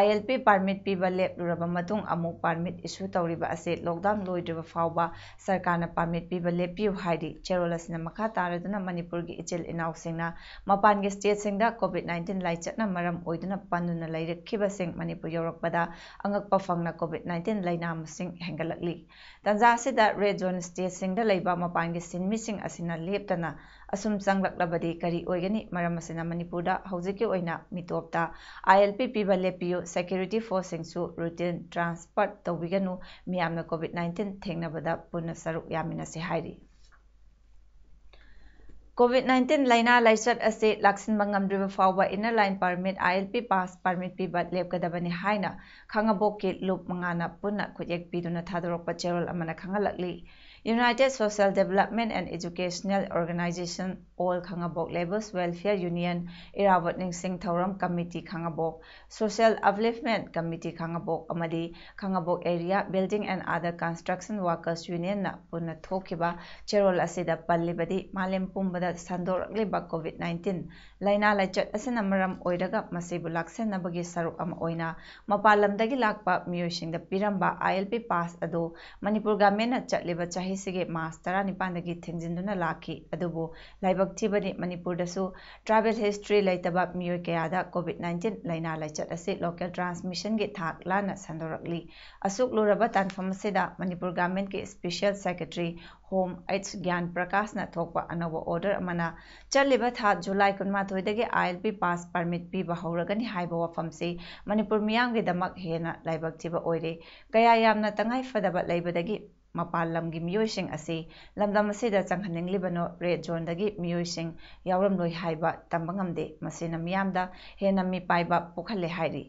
ILP permit ꯄꯤꯕ ꯂꯦꯞꯂꯨꯔꯕ ꯃꯇꯨꯡ ꯑꯃꯨꯛ permit issue ꯇꯧꯔꯤꯕ ꯑꯁꯤ lockdown ꯂꯣꯏꯗ꯭ꯔꯤꯕ ꯐꯥꯎꯕ ꯁꯔꯀꯥꯔꯅ permit ꯄꯤꯕ ꯂꯦꯞꯄꯤꯌꯨ ꯍꯥꯏꯔꯤ꯫ ꯆꯦꯔꯣꯜ ꯑꯁꯤꯅ ꯃꯈꯥ ꯇꯥꯔꯗꯨꯅ ꯃꯅꯤꯄꯨꯔꯒꯤ ꯏꯆꯤꯜ ꯏꯅꯥꯎꯁꯤꯡꯅ ꯃꯄꯥꯟꯒꯤ stateꯁꯤꯡꯗ COVID nineteen ꯂꯥꯏꯆꯠꯅ ꯃꯔꯝ ꯑꯣꯏꯗꯨꯅ ꯄꯟꯗꯨꯅ ꯂꯩꯔꯛꯈꯤꯕꯁꯤꯡ ꯃꯅꯤꯄꯨꯔ ꯌꯧꯔꯛꯄꯗ ꯑꯉꯛꯄ ꯐꯪꯅ COVID nineteen ꯂꯥꯏꯅꯥ ꯃꯁꯤꯡ ꯍꯦꯟꯒꯠꯂꯛꯂꯤ꯫ ꯇꯥꯟꯖꯥ ꯑꯁꯤꯗ red zone stateꯁꯤꯡꯗ ꯂꯩꯕ ꯃꯄꯥꯟꯒꯤ ꯁꯤꯟꯃꯤꯁꯤꯡ ꯑꯁꯤꯅ ꯂꯦꯞꯇꯅ ꯑꯁꯨꯝ ꯆꯪꯂꯛꯂꯕꯗꯤ ꯀꯔꯤ ꯑꯣꯏꯒꯅꯤ? ꯃꯔꯝ ꯑꯁꯤꯅ ꯃꯅꯤꯄꯨꯔꯗ ꯍꯧꯖꯤꯛꯀꯤ ꯑꯣꯏꯅ ꯃꯤꯇꯣꯞꯇ ILP ꯄꯤꯕ ꯂꯦꯞꯄꯤꯌꯨ, security forceꯁꯤꯡꯁꯨ routine transfer ꯇꯧꯕꯤꯒꯅꯨ, ꯃꯤꯌꯥꯝꯅ COVID nineteen ꯊꯦꯡꯅꯕꯗ ꯄꯨꯟꯅ ꯁꯔꯨꯛ ꯌꯥꯃꯤꯟꯅꯁꯤ ꯍꯥꯏꯔꯤ꯫ COVID nineteen ꯂꯥꯏꯅꯥ ꯂꯥꯏꯆꯠ ꯑꯁꯤ ꯂꯥꯛꯁꯤꯟꯕ ꯉꯝꯗ꯭ꯔꯤꯕ ꯐꯥꯎꯕ inner line permit, ILP pass permit ꯄꯤꯕ ꯂꯦꯞꯀꯗꯕꯅꯤ ꯍꯥꯏꯅ ꯈꯥꯉꯕꯣꯛꯀꯤ ꯂꯨꯞ ꯃꯉꯥꯅ ꯄꯨꯟꯅ ꯈꯨꯠꯌꯦꯛ ꯄꯤꯗꯨꯅ ꯊꯥꯗꯣꯔꯛꯄ ꯆꯦꯔꯣꯜ ꯑꯃꯅ ꯈꯪꯍꯜꯂꯛꯂꯤ꯫ United Social Development and Educational Organization, All Khangabok Labourers Welfare Union, Irabot Ningsing Thouram Committee Khangabok, Social Upliftment Committee ꯈꯥꯉꯕꯣꯛ ꯑꯃꯗꯤ ꯈꯥꯉꯕꯣꯛ Area Building and Other Construction Workers Unionꯅ ꯄꯨꯟꯅ ꯊꯣꯛꯈꯤꯕ ꯆꯦꯔꯣꯜ ꯑꯁꯤꯗ ꯄꯜꯂꯤꯕꯗꯤ, ꯃꯥꯂꯦꯝ ꯄꯨꯝꯕꯗ ꯁꯟꯗꯣꯔꯛꯂꯤꯕ COVID nineteen ꯂꯥꯏꯅꯥ ꯂꯥꯏꯆꯠ ꯑꯁꯤꯅ ꯃꯔꯝ ꯑꯣꯏꯔꯒ ꯃꯁꯤꯕꯨ ꯂꯥꯛꯁꯤꯟꯅꯕꯒꯤ ꯁꯔꯨꯛ ꯑꯃ ꯑꯣꯏꯅ ꯃꯄꯥꯟ ꯂꯝꯗꯒꯤ ꯂꯥꯛꯄ ꯃꯤꯑꯣꯏꯁꯤꯡꯗ ꯄꯤꯔꯝꯕ ILP pass ꯑꯗꯨ ꯃꯅꯤꯄꯨꯔ governmentꯅ ꯆꯠꯂꯤꯕ ꯆꯍꯤꯁꯤꯒꯤ March ꯇꯔꯥꯅꯤꯄꯥꯟꯗꯒꯤ ꯊꯤꯡꯖꯤꯟꯗꯨꯅ ꯂꯥꯛꯈꯤ꯫ ꯑꯗꯨꯕꯨ ꯂꯥꯏꯕꯛ ꯊꯤꯕꯗꯤ ꯃꯅꯤꯄꯨꯔꯗꯁꯨ travel history ꯂꯩꯇꯕ ꯃꯤꯑꯣꯏ ꯀꯌꯥꯗ COVID nineteen ꯂꯥꯏꯅꯥ ꯂꯥꯏꯆꯠ ꯑꯁꯤ local transmissionꯒꯤ ꯊꯥꯛ ꯂꯥꯟꯅ ꯁꯟꯗꯣꯔꯛꯂꯤ꯫ ꯑꯁꯨꯛ ꯂꯨꯔꯕ ꯇꯥꯟꯐꯝ ꯑꯁꯤꯗ Manipur governmentꯀꯤ special secretary Home H ꯒ꯭ꯌꯥꯟ ꯄ꯭ꯔꯀꯥꯁꯅ ꯊꯣꯛꯄ ꯑꯅꯧꯕ order ꯑꯃꯅ ꯆꯠꯂꯤꯕ ꯊꯥ July ꯀꯨꯟꯃꯥꯊꯣꯏꯗꯒꯤ ILP pass permit ꯄꯤꯕ ꯍꯧꯔꯒꯅꯤ ꯍꯥꯏꯕ ꯋꯥꯐꯝꯁꯤ ꯃꯅꯤꯄꯨꯔ ꯃꯤꯌꯥꯝꯒꯤꯗꯃꯛ ꯍꯦꯟꯅ ꯂꯥꯏꯕꯛ ꯊꯤꯕ ꯑꯣꯏꯔꯦ꯫ ꯀꯌꯥ ꯌꯥꯝꯅ ꯇꯉꯥꯏ ꯐꯗꯕ ꯂꯩꯕꯗꯒꯤ ꯃꯄꯥꯟ ꯂꯝꯒꯤ ꯃꯤꯑꯣꯏꯁꯤꯡ ꯑꯁꯤ ꯂꯝꯗꯝ ꯑꯁꯤꯗ ꯆꯪꯍꯟꯅꯤꯡꯂꯤꯕꯅꯣ, red zoneꯗꯒꯤ ꯃꯤꯑꯣꯏꯁꯤꯡ ꯌꯥꯎꯔꯝꯂꯣꯏ ꯍꯥꯏꯕ ꯇꯝꯕ ꯉꯝꯗꯦ꯫ ꯃꯁꯤꯅ ꯃꯤꯌꯥꯝꯗ ꯍꯦꯟꯅ ꯃꯤꯄꯥꯏꯕ ꯄꯣꯛꯍꯜꯂꯦ ꯍꯥꯏꯔꯤ꯫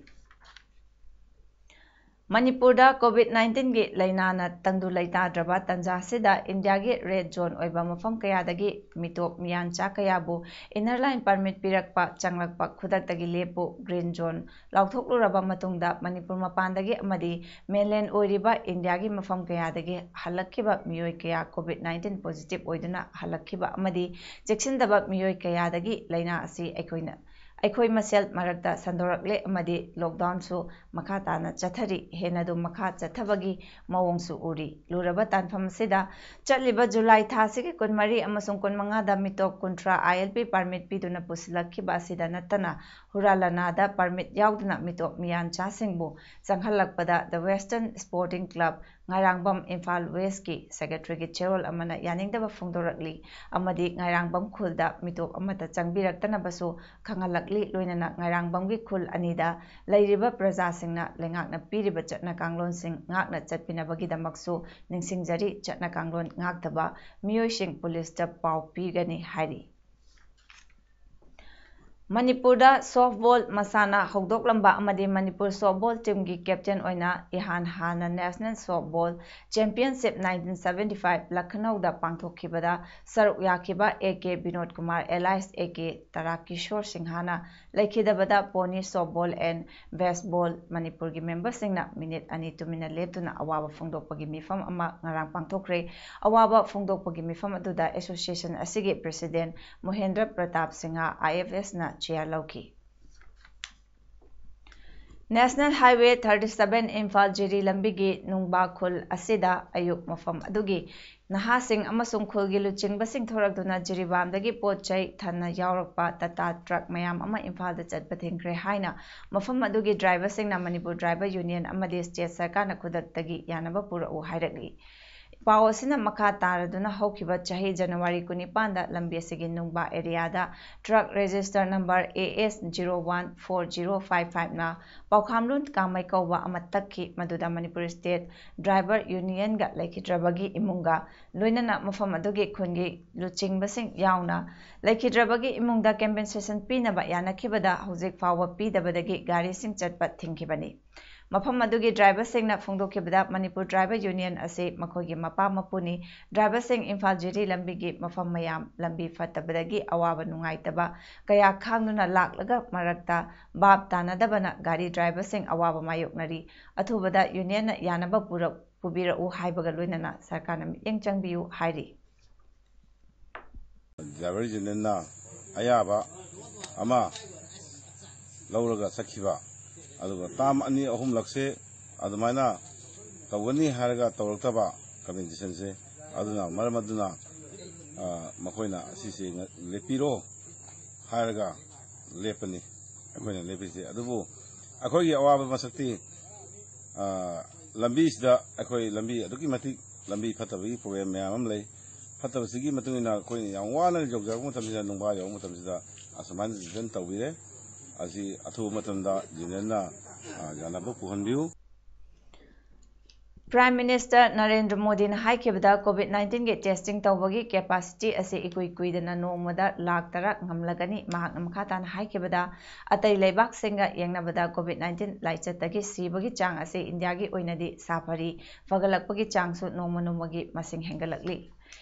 ꯃꯅꯤꯄꯨꯔꯗ COVID nineteen ꯒꯤ ꯂꯥꯏꯅꯥꯅ ꯇꯪꯗꯨ ꯂꯩꯇꯥꯗ꯭ꯔꯕ ꯇꯥꯟꯖꯥꯁꯤꯗ ꯏꯟꯗꯤꯌꯥꯒꯤ red zone ꯑꯣꯏꯕ ꯃꯐꯝ ꯀꯌꯥꯗꯒꯤ ꯃꯤꯇꯣꯞ ꯃꯤꯌꯥꯟꯆꯥ ꯀꯌꯥꯕꯨ inner line permit ꯄꯤꯔꯛꯄ ꯆꯪꯂꯛꯄ ꯈꯨꯗꯛꯇꯒꯤ ꯂꯦꯞꯄꯨ, green zone ꯂꯥꯎꯊꯣꯛꯂꯨꯔꯕ ꯃꯇꯨꯡꯗ ꯃꯅꯤꯄꯨꯔ ꯃꯄꯥꯟꯗꯒꯤ ꯑꯃꯗꯤ mainland ꯑꯣꯏꯔꯤꯕ ꯏꯟꯗꯤꯌꯥꯒꯤ ꯃꯐꯝ ꯀꯌꯥꯗꯒꯤ ꯍꯜꯂꯛꯈꯤꯕ ꯃꯤꯑꯣꯏ ꯀꯌꯥ COVID nineteen positive ꯑꯣꯏꯗꯨꯅ ꯍꯜꯂꯛꯈꯤꯕ ꯑꯃꯗꯤ ꯆꯦꯛꯁꯤꯟꯗꯕ ꯃꯤꯑꯣꯏ ꯀꯌꯥꯗꯒꯤ ꯂꯥꯏꯅꯥ ꯑꯁꯤ ꯑꯩꯈꯣꯏꯅ ꯑꯩꯈꯣꯏ ꯃꯁꯦꯜ ꯃꯔꯛꯇ ꯁꯟꯗꯣꯔꯛꯂꯦ ꯑꯃꯗꯤ lockdown ꯁꯨ ꯃꯈꯥ ꯇꯥꯅ ꯆꯠꯊꯔꯤ꯫ ꯍꯦꯟꯅ ꯑꯗꯨꯝ ꯃꯈꯥ ꯆꯠꯊꯕꯒꯤ ꯃꯑꯣꯡꯁꯨ ꯎꯔꯤ꯫ ꯂꯨꯔꯕ ꯇꯥꯟꯐꯝ ꯑꯁꯤꯗ ꯆꯠꯂꯤꯕ ꯖꯨꯂꯥꯏ ꯊꯥꯁꯤꯒꯤ ꯀꯨꯟꯃꯔꯤ ꯑꯃꯁꯨꯡ ꯀꯨꯟꯃꯉꯥꯗ ꯃꯤꯇꯣꯞ ꯀꯨꯟꯊ꯭ꯔꯥ ILP permit ꯄꯤꯗꯨꯅ ꯄꯨꯁꯤꯜꯂꯛꯈꯤꯕ ꯑꯁꯤꯗ ꯅꯠꯇꯅ ꯍꯨꯔꯥꯟ ꯂꯥꯟꯅꯥꯗ permit ꯌꯥꯎꯗꯅ ꯃꯤꯇꯣꯞ ꯃꯤꯌꯥꯟꯆꯥꯁꯤꯡꯕꯨ ꯆꯪꯍꯜꯂꯛꯄꯗ The Western Sporting Club ꯉꯥꯏꯔꯥꯡꯕꯝ Imphal West ꯀꯤ secretary ꯒꯤ ꯆꯦꯔꯣꯜ ꯑꯃꯅ ꯌꯥꯅꯤꯡꯗꯕ ꯐꯣꯡꯗꯣꯔꯛꯂꯤ ꯑꯃꯗꯤ ꯉꯥꯏꯔꯥꯡꯕꯝ ꯈꯨꯜꯗ ꯃꯤꯇꯣꯞ ꯑꯃꯠꯇ ꯆꯪꯕꯤꯔꯛꯇꯅꯕꯁꯨ ꯈꯪꯍꯜꯂꯛꯂꯤ꯫ ꯂꯣꯏꯅꯅ ꯉꯥꯏꯔꯥꯡꯕꯝꯒꯤ ꯈꯨꯜ ꯑꯅꯤꯗ ꯂꯩꯔꯤꯕ ꯄ꯭ꯔꯖꯥꯁꯤꯡꯅ ꯂꯩꯉꯥꯛꯅ ꯄꯤꯔꯤꯕ ꯆꯠꯅ ꯀꯥꯡꯂꯣꯟꯁꯤꯡ ꯉꯥꯛꯅ ꯆꯠꯄꯤꯅꯕꯒꯤꯗꯃꯛꯁꯨ ꯅꯤꯡꯁꯤꯡꯖꯔꯤ꯫ ꯆꯠꯅ ꯀꯥꯡꯂꯣꯟ ꯉꯥꯛꯇꯕ ꯃꯤꯑꯣꯏꯁꯤꯡ ꯄꯨꯂꯤꯁꯇ ꯄꯥꯎ ꯄꯤꯒꯅꯤ ꯍꯥꯏꯔꯤ꯫ ꯃꯅꯤꯄꯨꯔꯗ softball ꯃꯁꯥꯟꯅ ꯍꯧꯗꯣꯛꯂꯝꯕ ꯑꯃꯗꯤ ꯃꯅꯤꯄꯨꯔ softball team ꯒꯤ captain ꯑꯣꯏꯅ ꯏꯍꯥꯟ ꯍꯥꯟꯅ National Softball Championship nineteen seventy five ꯂꯈꯅꯧꯗ ꯄꯥꯡꯊꯣꯛꯈꯤꯕꯗ ꯁꯔꯨꯛ ꯌꯥꯈꯤꯕ A K Vinod Kumar alias A K ꯇꯥꯔꯥ Kishore ꯁꯤꯡꯍꯅ ꯂꯩꯈꯤꯗꯕꯗ Pony Softball and Baseball ꯃꯅꯤꯄꯨꯔꯒꯤ member ꯁꯤꯡꯅ ꯃꯤꯅꯤꯠ ꯑꯅꯤ ꯇꯨꯃꯤꯟꯅ ꯂꯦꯞꯇꯨꯅ ꯑꯋꯥꯕ ꯐꯣꯡꯗꯣꯛꯄꯒꯤ ꯃꯤꯐꯝ ꯑꯃ ꯉꯔꯥꯡ ꯄꯥꯡꯊꯣꯛꯈ꯭ꯔꯦ꯫ ꯑꯋꯥꯕ ꯐꯣꯡꯗꯣꯛꯄꯒꯤ ꯃꯤꯐꯝ ꯑꯗꯨꯗ association ꯑꯁꯤꯒꯤ president ꯃꯣꯍꯦꯟꯗ꯭ꯔ ꯄ꯭ꯔꯇꯥꯞ ꯁꯤꯡꯍ, IFS ꯅ chair ꯂꯧꯈꯤ꯫ National Highway thirty seven Imphal ꯖꯤꯔꯤ ꯂꯝꯕꯤꯒꯤ ꯅꯨꯡꯕꯥ ꯈꯨꯜ ꯑꯁꯤꯗ ꯑꯌꯨꯛ ꯃꯐꯝ ꯑꯗꯨꯒꯤ ꯅꯍꯥꯁꯤꯡ ꯑꯃꯁꯨꯡ ꯈꯨꯜꯒꯤ ꯂꯨꯆꯤꯡꯕꯁꯤꯡ ꯊꯣꯔꯛꯇꯨꯅ ꯖꯤꯔꯤꯕꯥꯝꯗꯒꯤ ꯄꯣꯠ ꯆꯩ ꯊꯟꯅ ꯌꯥꯎꯔꯛꯄ ꯇꯥꯇꯥ truck ꯃꯌꯥꯝ ꯑꯃ ꯏꯝꯐꯥꯜꯗ ꯆꯠꯄ ꯊꯤꯡꯈ꯭ꯔꯦ ꯍꯥꯏꯅ ꯃꯐꯝ ꯑꯗꯨꯒꯤ driver ꯁꯤꯡꯅ ꯃꯅꯤꯄꯨꯔ Driver Union ꯑꯃꯗꯤ state ꯁꯔꯀꯥꯔꯅ ꯈꯨꯗꯛꯇꯒꯤ ꯌꯥꯅꯕ ꯄꯨꯔꯛꯎ ꯍꯥꯏꯔꯛꯂꯤ꯫ ꯄꯥꯎ ꯑꯁꯤꯅ ꯃꯈꯥ ꯇꯥꯔꯗꯨꯅ ꯍꯧꯈꯤꯕ ꯆꯍꯤ ꯖꯅꯋꯥꯔꯤ ꯀꯨꯟꯅꯤꯄꯥꯟꯗ ꯂꯝꯕꯤ ꯑꯁꯤꯒꯤ ꯅꯨꯡꯕꯥ area the truck register number A S zero one four zero five five ꯅ ꯄꯥꯎꯈꯥꯝꯂꯨꯟ ꯀꯥꯃꯩ ꯀꯧꯕ ꯑꯃ ꯇꯛꯈꯤ, ꯃꯗꯨꯗ ꯃꯅꯤꯄꯨꯔ State Driver Union ꯒ ꯂꯩꯈꯤꯗ꯭ꯔꯕꯒꯤ ꯏꯃꯨꯡꯒ ꯂꯣꯏꯅꯅ ꯃꯐꯝ ꯑꯗꯨꯒꯤ ꯈꯨꯟꯒꯤ ꯂꯨꯆꯤꯡꯕꯁꯤꯡ ꯌꯥꯎꯅ ꯂꯩꯈꯤꯗ꯭ꯔꯕꯒꯤ ꯏꯃꯨꯡꯗ compensation ꯄꯤꯅꯕ ꯌꯥꯅꯈꯤꯕꯗ ꯍꯧꯖꯤꯛ ꯐꯥꯎꯕ ꯄꯤꯗꯕꯗꯒꯤ ꯒꯥꯔꯤꯁꯤꯡ ꯆꯠꯄ ꯊꯤꯡꯈꯤꯕꯅꯤ꯫ ꯃꯐꯝ ꯑꯗꯨꯒꯤ ꯗ꯭ꯔꯥꯏꯚꯔꯁꯤꯡꯅ ꯐꯣꯡꯗꯣꯛꯈꯤꯕꯗ, ꯃꯅꯤꯄꯨꯔ ꯗ꯭ꯔꯥꯏꯚꯔ ꯌꯨꯅꯤꯌꯟ ꯑꯁꯤ ꯃꯈꯣꯏꯒꯤ ꯃꯄꯥ ꯃꯄꯨꯅꯤ꯫ ꯗ꯭ꯔꯥꯏꯚꯔꯁꯤꯡ ꯏꯝꯐꯥꯜ ꯖꯤꯔꯤ ꯂꯝꯕꯤꯒꯤ ꯃꯐꯝ ꯃꯌꯥꯝ, ꯂꯝꯕꯤ ꯐꯠꯇꯕꯗꯒꯤ ꯑꯋꯥꯕ ꯅꯨꯡꯉꯥꯏꯇꯕ ꯀꯌꯥ ꯈꯥꯡꯗꯨꯅ ꯂꯥꯛꯂꯒ ꯃꯔꯛꯇ ꯚꯥꯞ ꯇꯥꯅꯗꯕꯅ ꯒꯥꯔꯤ ꯗ꯭ꯔꯥꯏꯚꯔꯁꯤꯡ ꯑꯋꯥꯕ ꯃꯥꯌꯣꯛꯅꯔꯤ꯫ ꯑꯊꯨꯕꯗ ꯌꯨꯅꯤꯌꯟꯅ ꯌꯥꯅꯕ ꯄꯨꯔꯛ-, ꯄꯨꯕꯤꯔꯛꯎ ꯍꯥꯏꯕꯒ ꯂꯣꯏꯅꯅ ꯁꯔꯀꯥꯔꯅ ꯃꯤꯠꯌꯦꯡ ꯆꯪꯕꯤꯌꯨ ꯍꯥꯏꯔꯤ꯫ ꯗ꯭ꯔꯥꯏꯚꯔ ꯌꯨꯅꯤꯌꯟꯅ ꯑꯌꯥꯕ ꯑꯃ ꯂꯧꯔꯒ ꯆꯠꯈꯤꯕ, ꯑꯗꯨꯒ ꯇꯥꯝ ꯑꯅꯤ ꯑꯍꯨꯝꯂꯛꯁꯦ ꯑꯗꯨꯃꯥꯏꯅ ꯇꯧꯒꯅꯤ ꯍꯥꯏꯔꯒ ꯇꯧꯔꯛꯇꯕ ꯀꯝꯄꯦꯟꯁꯦꯁꯟꯁꯦ, ꯑꯗꯨꯅ ꯃꯔꯝ ꯑꯗꯨꯅ, ꯑ, ꯃꯈꯣꯏꯅ ꯑꯁꯤꯁꯦ ꯉ-, ꯂꯦꯞꯄꯤꯔꯣ ꯍꯥꯏꯔꯒ ꯂꯦꯞꯄꯅꯤ ꯑꯩꯈꯣꯏꯅ ꯂꯦꯞꯄꯤꯁꯦ꯫ ꯑꯗꯨꯕꯨ ꯑꯩꯈꯣꯏꯒꯤ ꯑꯋꯥꯕ ꯃꯁꯛꯇꯤ, ꯑ, ꯂꯝꯕꯤꯁꯤꯗ ꯑꯩꯈꯣꯏ ꯂꯝꯕꯤ ꯑꯗꯨꯛꯀꯤ ꯃꯇꯤꯛ ꯂꯝꯕꯤ ꯐꯠꯇꯕꯒꯤ ꯄ꯭ꯔꯣꯕ꯭ꯂꯦꯝ ꯃꯌꯥꯝ ꯑꯃ ꯂꯩ꯫ ꯐꯠꯇꯕꯁꯤꯒꯤ ꯃꯇꯨꯡ ꯏꯟꯅ ꯑꯩꯈꯣꯏꯅ ꯌꯥꯝ ꯋꯥꯅ ꯌꯧꯖꯔꯛꯄ ꯃꯇꯝꯁꯤꯗ, ꯅꯨꯡꯕꯥ ꯌꯧꯔꯛꯄ ꯃꯇꯝꯁꯤꯗ ꯑꯁꯨꯃꯥꯏꯅ ꯗꯤꯁꯤꯖꯟ ꯇꯧꯕꯤꯔꯦ꯫ ꯑꯁꯤ ꯑꯊꯨꯕ ꯃꯇꯝꯗ ꯌꯨꯅꯤꯌꯟꯅ, ꯑ, ꯌꯥꯅꯕ ꯄꯨꯍꯟꯕꯤꯌꯨ꯫ Prime Minister ꯅꯔꯦꯟꯗ꯭ꯔ ꯃꯣꯗꯤꯅ ꯍꯥꯏꯈꯤꯕꯗ, COVID nineteen ꯒꯤ testing ꯇꯧꯕꯒꯤ capacity ꯑꯁꯤ ꯏꯀꯨꯏ ꯀꯨꯏꯗꯅ ꯅꯣꯡꯃꯗ ꯂꯥꯈ ꯇꯔꯥ ꯉꯝꯂꯒꯅꯤ꯫ ꯃꯍꯥꯛꯅ ꯃꯈꯥ ꯇꯥꯅ ꯍꯥꯏꯈꯤꯕꯗ, ꯑꯇꯩ ꯂꯩꯕꯥꯛꯁꯤꯡꯒ ꯌꯦꯡꯅꯕꯗ COVID nineteen ꯂꯥꯏꯆꯠꯇꯒꯤ ꯁꯤꯕꯒꯤ ꯆꯥꯡ ꯑꯁꯤ ꯏꯟꯗꯤꯌꯥꯒꯤ ꯑꯣꯏꯅꯗꯤ ꯁꯥꯐꯔꯤ꯫ ꯐꯒꯠꯂꯛꯄꯒꯤ ꯆꯥꯡꯁꯨ ꯅꯣꯡꯃ ꯅꯣꯡꯃꯒꯤ ꯃꯁꯤꯡ ꯍꯦꯟꯒꯠꯂꯛꯂꯤ꯫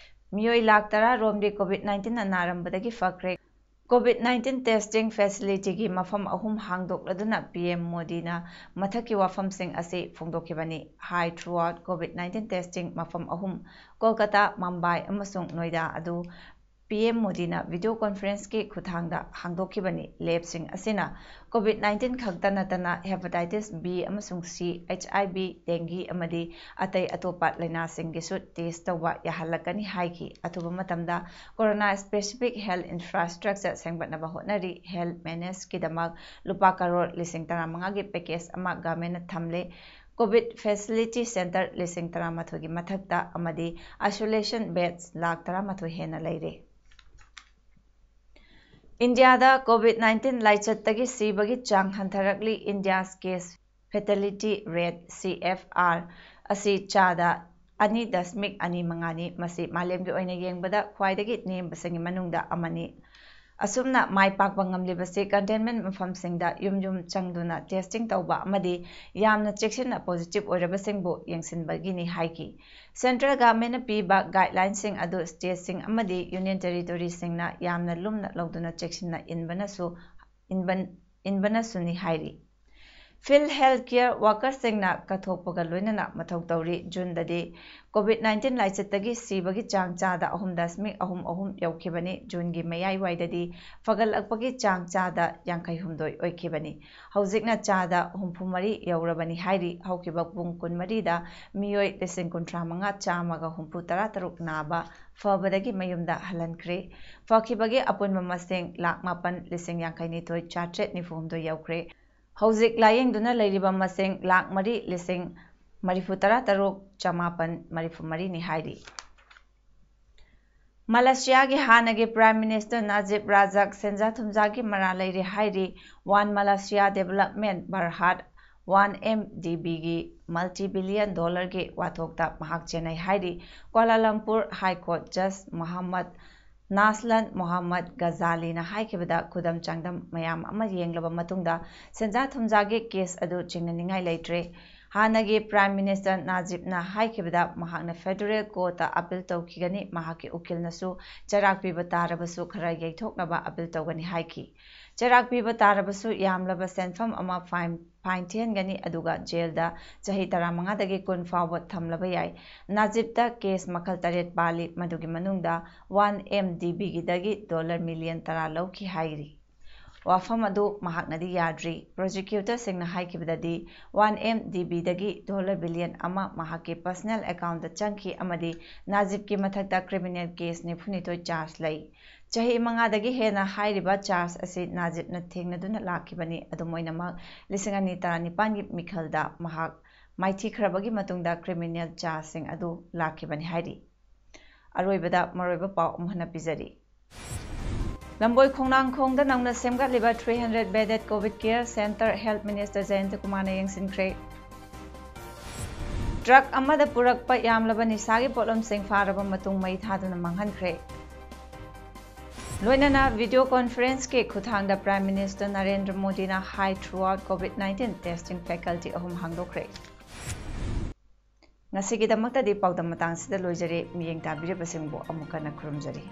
ꯃꯤꯑꯣꯏ ꯂꯥꯈ ꯇꯔꯥ ꯔꯣꯝꯗꯤ COVID nineteen ꯅ ꯅꯥꯔꯝꯕꯗꯒꯤ ꯐꯈ꯭ꯔꯦ꯫ COVID nineteen testing facility ꯒꯤ ꯃꯐꯝ ꯑꯍꯨꯝ ꯍꯥꯡꯗꯣꯛꯂꯗꯨꯅ ꯄꯤ ꯑꯦꯝ ꯃꯣꯗꯤꯅ ꯃꯊꯛꯀꯤ ꯋꯥꯐꯝꯁꯤꯡ ꯑꯁꯤ ꯐꯣꯡꯗꯣꯛꯈꯤꯕꯅꯤ꯫ High throughput COVID nineteen testing ꯃꯐꯝ ꯑꯍꯨꯝ, ꯀꯣꯜꯀꯇꯥ, ꯃꯨꯝꯕꯥꯏ ꯑꯃꯁꯨꯡ ꯅꯣꯏꯗꯥ ꯑꯗꯨ ꯄꯤ ꯑꯦꯝ ꯃꯣꯗꯤꯅ video conference ꯀꯤ ꯈꯨꯠꯊꯥꯡꯗ ꯍꯥꯡꯗꯣꯛꯈꯤꯕꯅꯤ꯫ Lab ꯁꯤꯡ ꯑꯁꯤꯅ COVID nineteen ꯈꯛꯇ ꯅꯠꯇꯅ hepatitis B ꯑꯃꯁꯨꯡ C, H I V, dengue ꯑꯃꯗꯤ ꯑꯇꯩ ꯑꯇꯣꯞꯄ ꯂꯥꯏꯅꯥꯁꯤꯡꯒꯤꯁꯨ test ꯇꯧꯕ ꯌꯥꯍꯜꯂꯛꯀꯅꯤ ꯍꯥꯏꯈꯤ꯫ ꯑꯊꯨꯕ ꯃꯇꯝꯗ corona specific health infrastructure ꯁꯦꯝꯒꯠꯅꯕ ꯍꯣꯠꯅꯔꯤ꯫ Health management ꯀꯤꯗꯃꯛ ꯂꯨꯄꯥ ꯀꯔꯣꯔ ꯂꯤꯁꯤꯡ ꯇꯔꯥꯃꯉꯥꯒꯤ package ꯑꯃ government ꯅ ꯊꯝꯂꯦ꯫ COVID facility center ꯂꯤꯁꯤꯡ ꯇꯔꯥꯃꯥꯊꯣꯏꯒꯤ ꯃꯊꯛꯇ ꯑꯃꯗꯤ isolation beds ꯂꯥꯈ ꯇꯔꯥꯃꯥꯊꯣꯏ ꯍꯦꯟꯅ ꯂꯩꯔꯦ꯫ ꯏꯟꯗꯤꯌꯥꯗ COVID nineteen ꯂꯥꯏꯆꯠꯇꯒꯤ ꯁꯤꯕꯒꯤ ꯆꯥꯡ ꯍꯟꯊꯔꯛꯂꯤ꯫ India's case fatality rate, C F R, ꯑꯁꯤ ꯆꯥꯗ ꯑꯅꯤ ꯗꯁꯃꯤꯛ ꯑꯅꯤ ꯃꯉꯥꯅꯤ꯫ ꯃꯁꯤ ꯃꯥꯂꯦꯝꯒꯤ ꯑꯣꯏꯅ ꯌꯦꯡꯕꯗ ꯈ꯭ꯋꯥꯏꯗꯒꯤ ꯅꯦꯝꯕꯁꯤꯡꯒꯤ ꯃꯅꯨꯡꯗ ꯑꯃꯅꯤ꯫ ꯑꯁꯨꯝꯅ ꯃꯥꯏ ꯄꯥꯛꯄ ꯉꯝꯂꯤꯕꯁꯤ containment ꯃꯐꯝꯁꯤꯡꯗ ꯌꯨꯝ ꯌꯨꯝ ꯆꯪꯗꯨꯅ testing ꯇꯧꯕ ꯑꯃꯗꯤ ꯌꯥꯝꯅ ꯆꯦꯛꯁꯤꯟꯅ positive ꯑꯣꯏꯔꯕꯁꯤꯡꯕꯨ ꯌꯦꯡꯁꯤꯟꯕꯒꯤꯅꯤ ꯍꯥꯏꯈꯤ꯫ Central Governmentꯅ ꯄꯤꯕ guidelineꯁꯤꯡ ꯑꯗꯨ stateꯁꯤꯡ ꯑꯃꯗꯤ Union Territoryꯁꯤꯡꯅ ꯌꯥꯝꯅ ꯂꯨꯝꯅ ꯂꯧꯗꯨꯅ ꯆꯦꯛꯁꯤꯟꯅ ꯏꯟꯕꯅꯁꯨ, ꯏꯟꯕꯟ-, ꯏꯟꯕꯅꯁꯨꯅꯤ ꯍꯥꯏꯔꯤ꯫ Field health care workerꯁꯤꯡꯅ ꯀꯠꯊꯣꯛꯄꯒ ꯂꯣꯏꯅꯅ ꯃꯊꯧ ꯇꯧꯔꯤ꯫ Juneꯗꯗꯤ COVID nineteen ꯂꯥꯏꯆꯠꯇꯒꯤ ꯁꯤꯕꯒꯤ ꯆꯥꯡ ꯆꯥꯗ ꯑꯍꯨꯝ ꯗꯁꯃꯤꯛ ꯑꯍꯨꯝ ꯑꯍꯨꯝ ꯌꯧꯈꯤꯕꯅꯤ꯫ Juneꯒꯤ ꯃꯌꯥꯏꯋꯥꯏꯗꯗꯤ ꯐꯒꯠꯂꯛꯄꯒꯤ ꯆꯥꯡ ꯆꯥꯗ ꯌꯥꯡꯈꯩ ꯍꯨꯝꯗꯣꯏ ꯑꯣꯏꯈꯤꯕꯅꯤ꯫ ꯍꯧꯖꯤꯛꯅ ꯆꯥꯗ ꯍꯨꯝꯐꯨ ꯃꯔꯤ ꯌꯧꯔꯕꯅꯤ ꯍꯥꯏꯔꯤ꯫ ꯍꯧꯈꯤꯕ ꯄꯨꯡ ꯀꯨꯟ ꯃꯔꯤꯗ ꯃꯤꯑꯣꯏ ꯂꯤꯁꯤꯡ ꯀꯨꯟꯊ꯭ꯔꯥ ꯃꯉꯥ ꯆꯥꯝꯃꯒ ꯍꯨꯝꯐꯨ ꯇꯔꯥ ꯇꯔꯨꯛ ꯅꯥꯕ ꯐꯕꯗꯒꯤ ꯃꯌꯨꯝꯗ ꯍꯜꯍꯟꯈ꯭ꯔꯦ꯫ ꯐꯈꯤꯕꯒꯤ ꯑꯄꯨꯟꯕ ꯃꯁꯤꯡ ꯂꯥꯈ ꯃꯥꯄꯟ ꯂꯤꯁꯤꯡ ꯌꯥꯡꯈꯩ ꯅꯤꯊꯣꯏ ꯆꯥꯇ꯭ꯔꯦꯠ ꯅꯤꯐꯨ ꯍꯨꯝꯗꯣꯏ ꯌꯧꯈ꯭ꯔꯦ꯫ ꯍꯧꯖꯤꯛ ꯂꯥꯌꯦꯡꯗꯨꯅ ꯂꯩꯔꯤꯕ ꯃꯁꯤꯡ ꯂꯥꯈ ꯃꯔꯤ ꯂꯤꯁꯤꯡ ꯃꯔꯤꯐꯨ ꯇꯔꯥ ꯇꯔꯨꯛ ꯆꯃꯥꯄꯟ ꯃꯔꯤꯐꯨ ꯃꯔꯤꯅꯤ ꯍꯥꯏꯔꯤ꯫ ꯃꯂꯦꯁꯤꯌꯥꯒꯤ ꯍꯥꯟꯅꯒꯤ Prime Minister Najib Razak ꯁꯦꯟꯖꯥ ꯊꯨꯝꯖꯥꯒꯤ ꯃꯔꯥ ꯂꯩꯔꯦ ꯍꯥꯏꯔꯤ꯫ One Malaysia Development Berhad, one M D Bꯒꯤ multi billion dollarꯒꯤ ꯋꯥꯊꯣꯛꯇ ꯃꯍꯥꯛ ꯆꯦꯟꯅꯩ ꯍꯥꯏꯔꯤ꯫ Kuala Lumpur High Court Judge Muhammad ꯅꯥꯁꯂꯟ ꯃꯣꯍꯥꯃꯗ ꯒꯖꯥꯂꯤꯅ ꯍꯥꯏꯈꯤꯕꯗ, ꯈꯨꯗꯝ ꯆꯥꯡꯗꯝ ꯃꯌꯥꯝ ꯑꯃ ꯌꯦꯡꯂꯕ ꯃꯇꯨꯡꯗ ꯁꯦꯟꯖꯥ ꯊꯨꯝꯖꯥꯒꯤ case ꯑꯗꯨ ꯆꯤꯡꯅꯅꯤꯡꯉꯥꯏ ꯂꯩꯇ꯭ꯔꯦ꯫ ꯍꯥꯟꯅꯒꯤ Prime Minister ꯅꯥꯖꯤꯕꯅ ꯍꯥꯏꯈꯤꯕꯗ, ꯃꯍꯥꯛꯅ federal courtꯇ appeal ꯇꯧꯈꯤꯒꯅꯤ, ꯃꯍꯥꯛꯀꯤ ꯎꯀꯤꯜꯅꯁꯨ ꯆꯩꯔꯥꯛ ꯄꯤꯕ ꯇꯥꯔꯕꯁꯨ ꯈꯔ ꯌꯩꯊꯣꯛꯅꯕ appeal ꯇꯧꯒꯅꯤ ꯍꯥꯏꯈꯤ꯫ ꯆꯩꯔꯥꯛ ꯄꯤꯕ ꯇꯥꯔꯕꯁꯨ ꯌꯥꯝꯂꯕ ꯁꯦꯟꯐꯝ ꯑꯃ fine, fine ꯊꯤꯍꯟꯒꯅꯤ, ꯑꯗꯨꯒ ꯖꯦꯜꯗ ꯆꯍꯤ ꯇꯔꯥꯃꯉꯥꯗꯒꯤ ꯀꯨꯟ ꯐꯥꯎꯕ ꯊꯝꯂꯕ ꯌꯥꯏ꯫ ꯅꯥꯖꯤꯕꯇ case ꯃꯈꯜ ꯇꯔꯦꯠ ꯄꯥꯜꯂꯤ, ꯃꯗꯨꯒꯤ ꯃꯅꯨꯡꯗ one M D Bꯒꯤꯗꯒꯤ dollar million ꯇꯔꯥ ꯂꯧꯈꯤ ꯍꯥꯏꯔꯤ꯫ ꯋꯥꯐꯝ ꯑꯗꯨ ꯃꯍꯥꯛꯅꯗꯤ ꯌꯥꯗ꯭ꯔꯤ꯫ Prosecutorꯁꯤꯡꯅ ꯍꯥꯏꯈꯤꯕꯗꯗꯤ, one M D Bꯗꯒꯤ dollar billion ꯑꯃ ꯃꯍꯥꯛꯀꯤ personal accountꯇ ꯆꯪꯈꯤ ꯑꯃꯗꯤ ꯅꯥꯖꯤꯕꯀꯤ ꯃꯊꯛꯇ criminal case ꯅꯤꯐꯨꯅꯤꯊꯣꯏ charge ꯂꯩ꯫ ꯆꯍꯤ ꯃꯉꯥꯗꯒꯤ ꯍꯦꯟꯅ ꯍꯥꯏꯔꯤꯕ charge ꯑꯁꯤ ꯅꯥꯖꯤꯕꯅ ꯊꯦꯡꯅꯗꯨꯅ ꯂꯥꯛꯈꯤꯕꯅꯤ꯫ ꯑꯗꯨꯝ ꯑꯣꯏꯅꯃꯛ, ꯂꯤꯁꯤꯡ ꯑꯅꯤ ꯇꯔꯥꯅꯤꯄꯥꯟꯒꯤ ꯃꯤꯈꯜꯗ ꯃꯍꯥꯛ ꯃꯥꯏꯊꯤꯈ꯭ꯔꯕꯒꯤ ꯃꯇꯨꯡꯗ criminal chargeꯁꯤꯡ ꯑꯗꯨ ꯂꯥꯛꯈꯤꯕꯅꯤ ꯍꯥꯏꯔꯤ꯫ ꯑꯔꯣꯏꯕꯗ ꯃꯔꯨꯑꯣꯏꯕ ꯄꯥꯎ ꯑꯃꯨꯛ ꯍꯟꯅ ꯄꯤꯖꯔꯤ꯫ ꯂꯝꯕꯣꯏ ꯈꯣꯡꯅꯥꯡꯈꯣꯡꯗ ꯅꯧꯅ ꯁꯦꯝꯒꯠꯂꯤꯕ three hundred bedded COVID care center Health Minister ꯖꯌꯟꯇ ꯀꯨꯃꯥꯔꯅ ꯌꯦꯡꯁꯤꯟꯈ꯭ꯔꯦ꯫ Truck ꯑꯃꯗ ꯄꯨꯔꯛꯄ ꯌꯥꯝꯂꯕ ꯅꯤꯁꯥꯒꯤ ꯄꯣꯠꯂꯝꯁꯤꯡ ꯐꯥꯔꯕ ꯃꯇꯨꯡ ꯃꯩ ꯊꯥꯗꯨꯅ ꯃꯥꯡꯍꯟꯈ꯭ꯔꯦ꯫ ꯂꯣꯏꯅꯅ video conferenceꯀꯤ ꯈꯨꯠꯊꯥꯡꯗ Prime Minister ꯅꯔꯦꯟꯗ꯭ꯔ ꯃꯣꯗꯤꯅ ꯍꯥꯏ, throughout COVID nineteen testing faculty ꯑꯍꯨꯝ ꯍꯥꯡꯗꯣꯛꯈ꯭ꯔꯦ꯫ ꯉꯁꯤꯒꯤꯗꯃꯛꯇꯗꯤ ꯄꯥꯎꯗꯝ ꯃꯇꯥꯡꯁꯤꯗ ꯂꯣꯏꯖꯔꯦ꯫ ꯃꯤꯠꯌꯦꯡ ꯇꯥꯕꯤꯔꯤꯕꯁꯤꯡꯕꯨ ꯑꯃꯨꯛ ꯍꯟꯅ ꯈꯨꯔꯨꯝꯖꯔꯤ꯫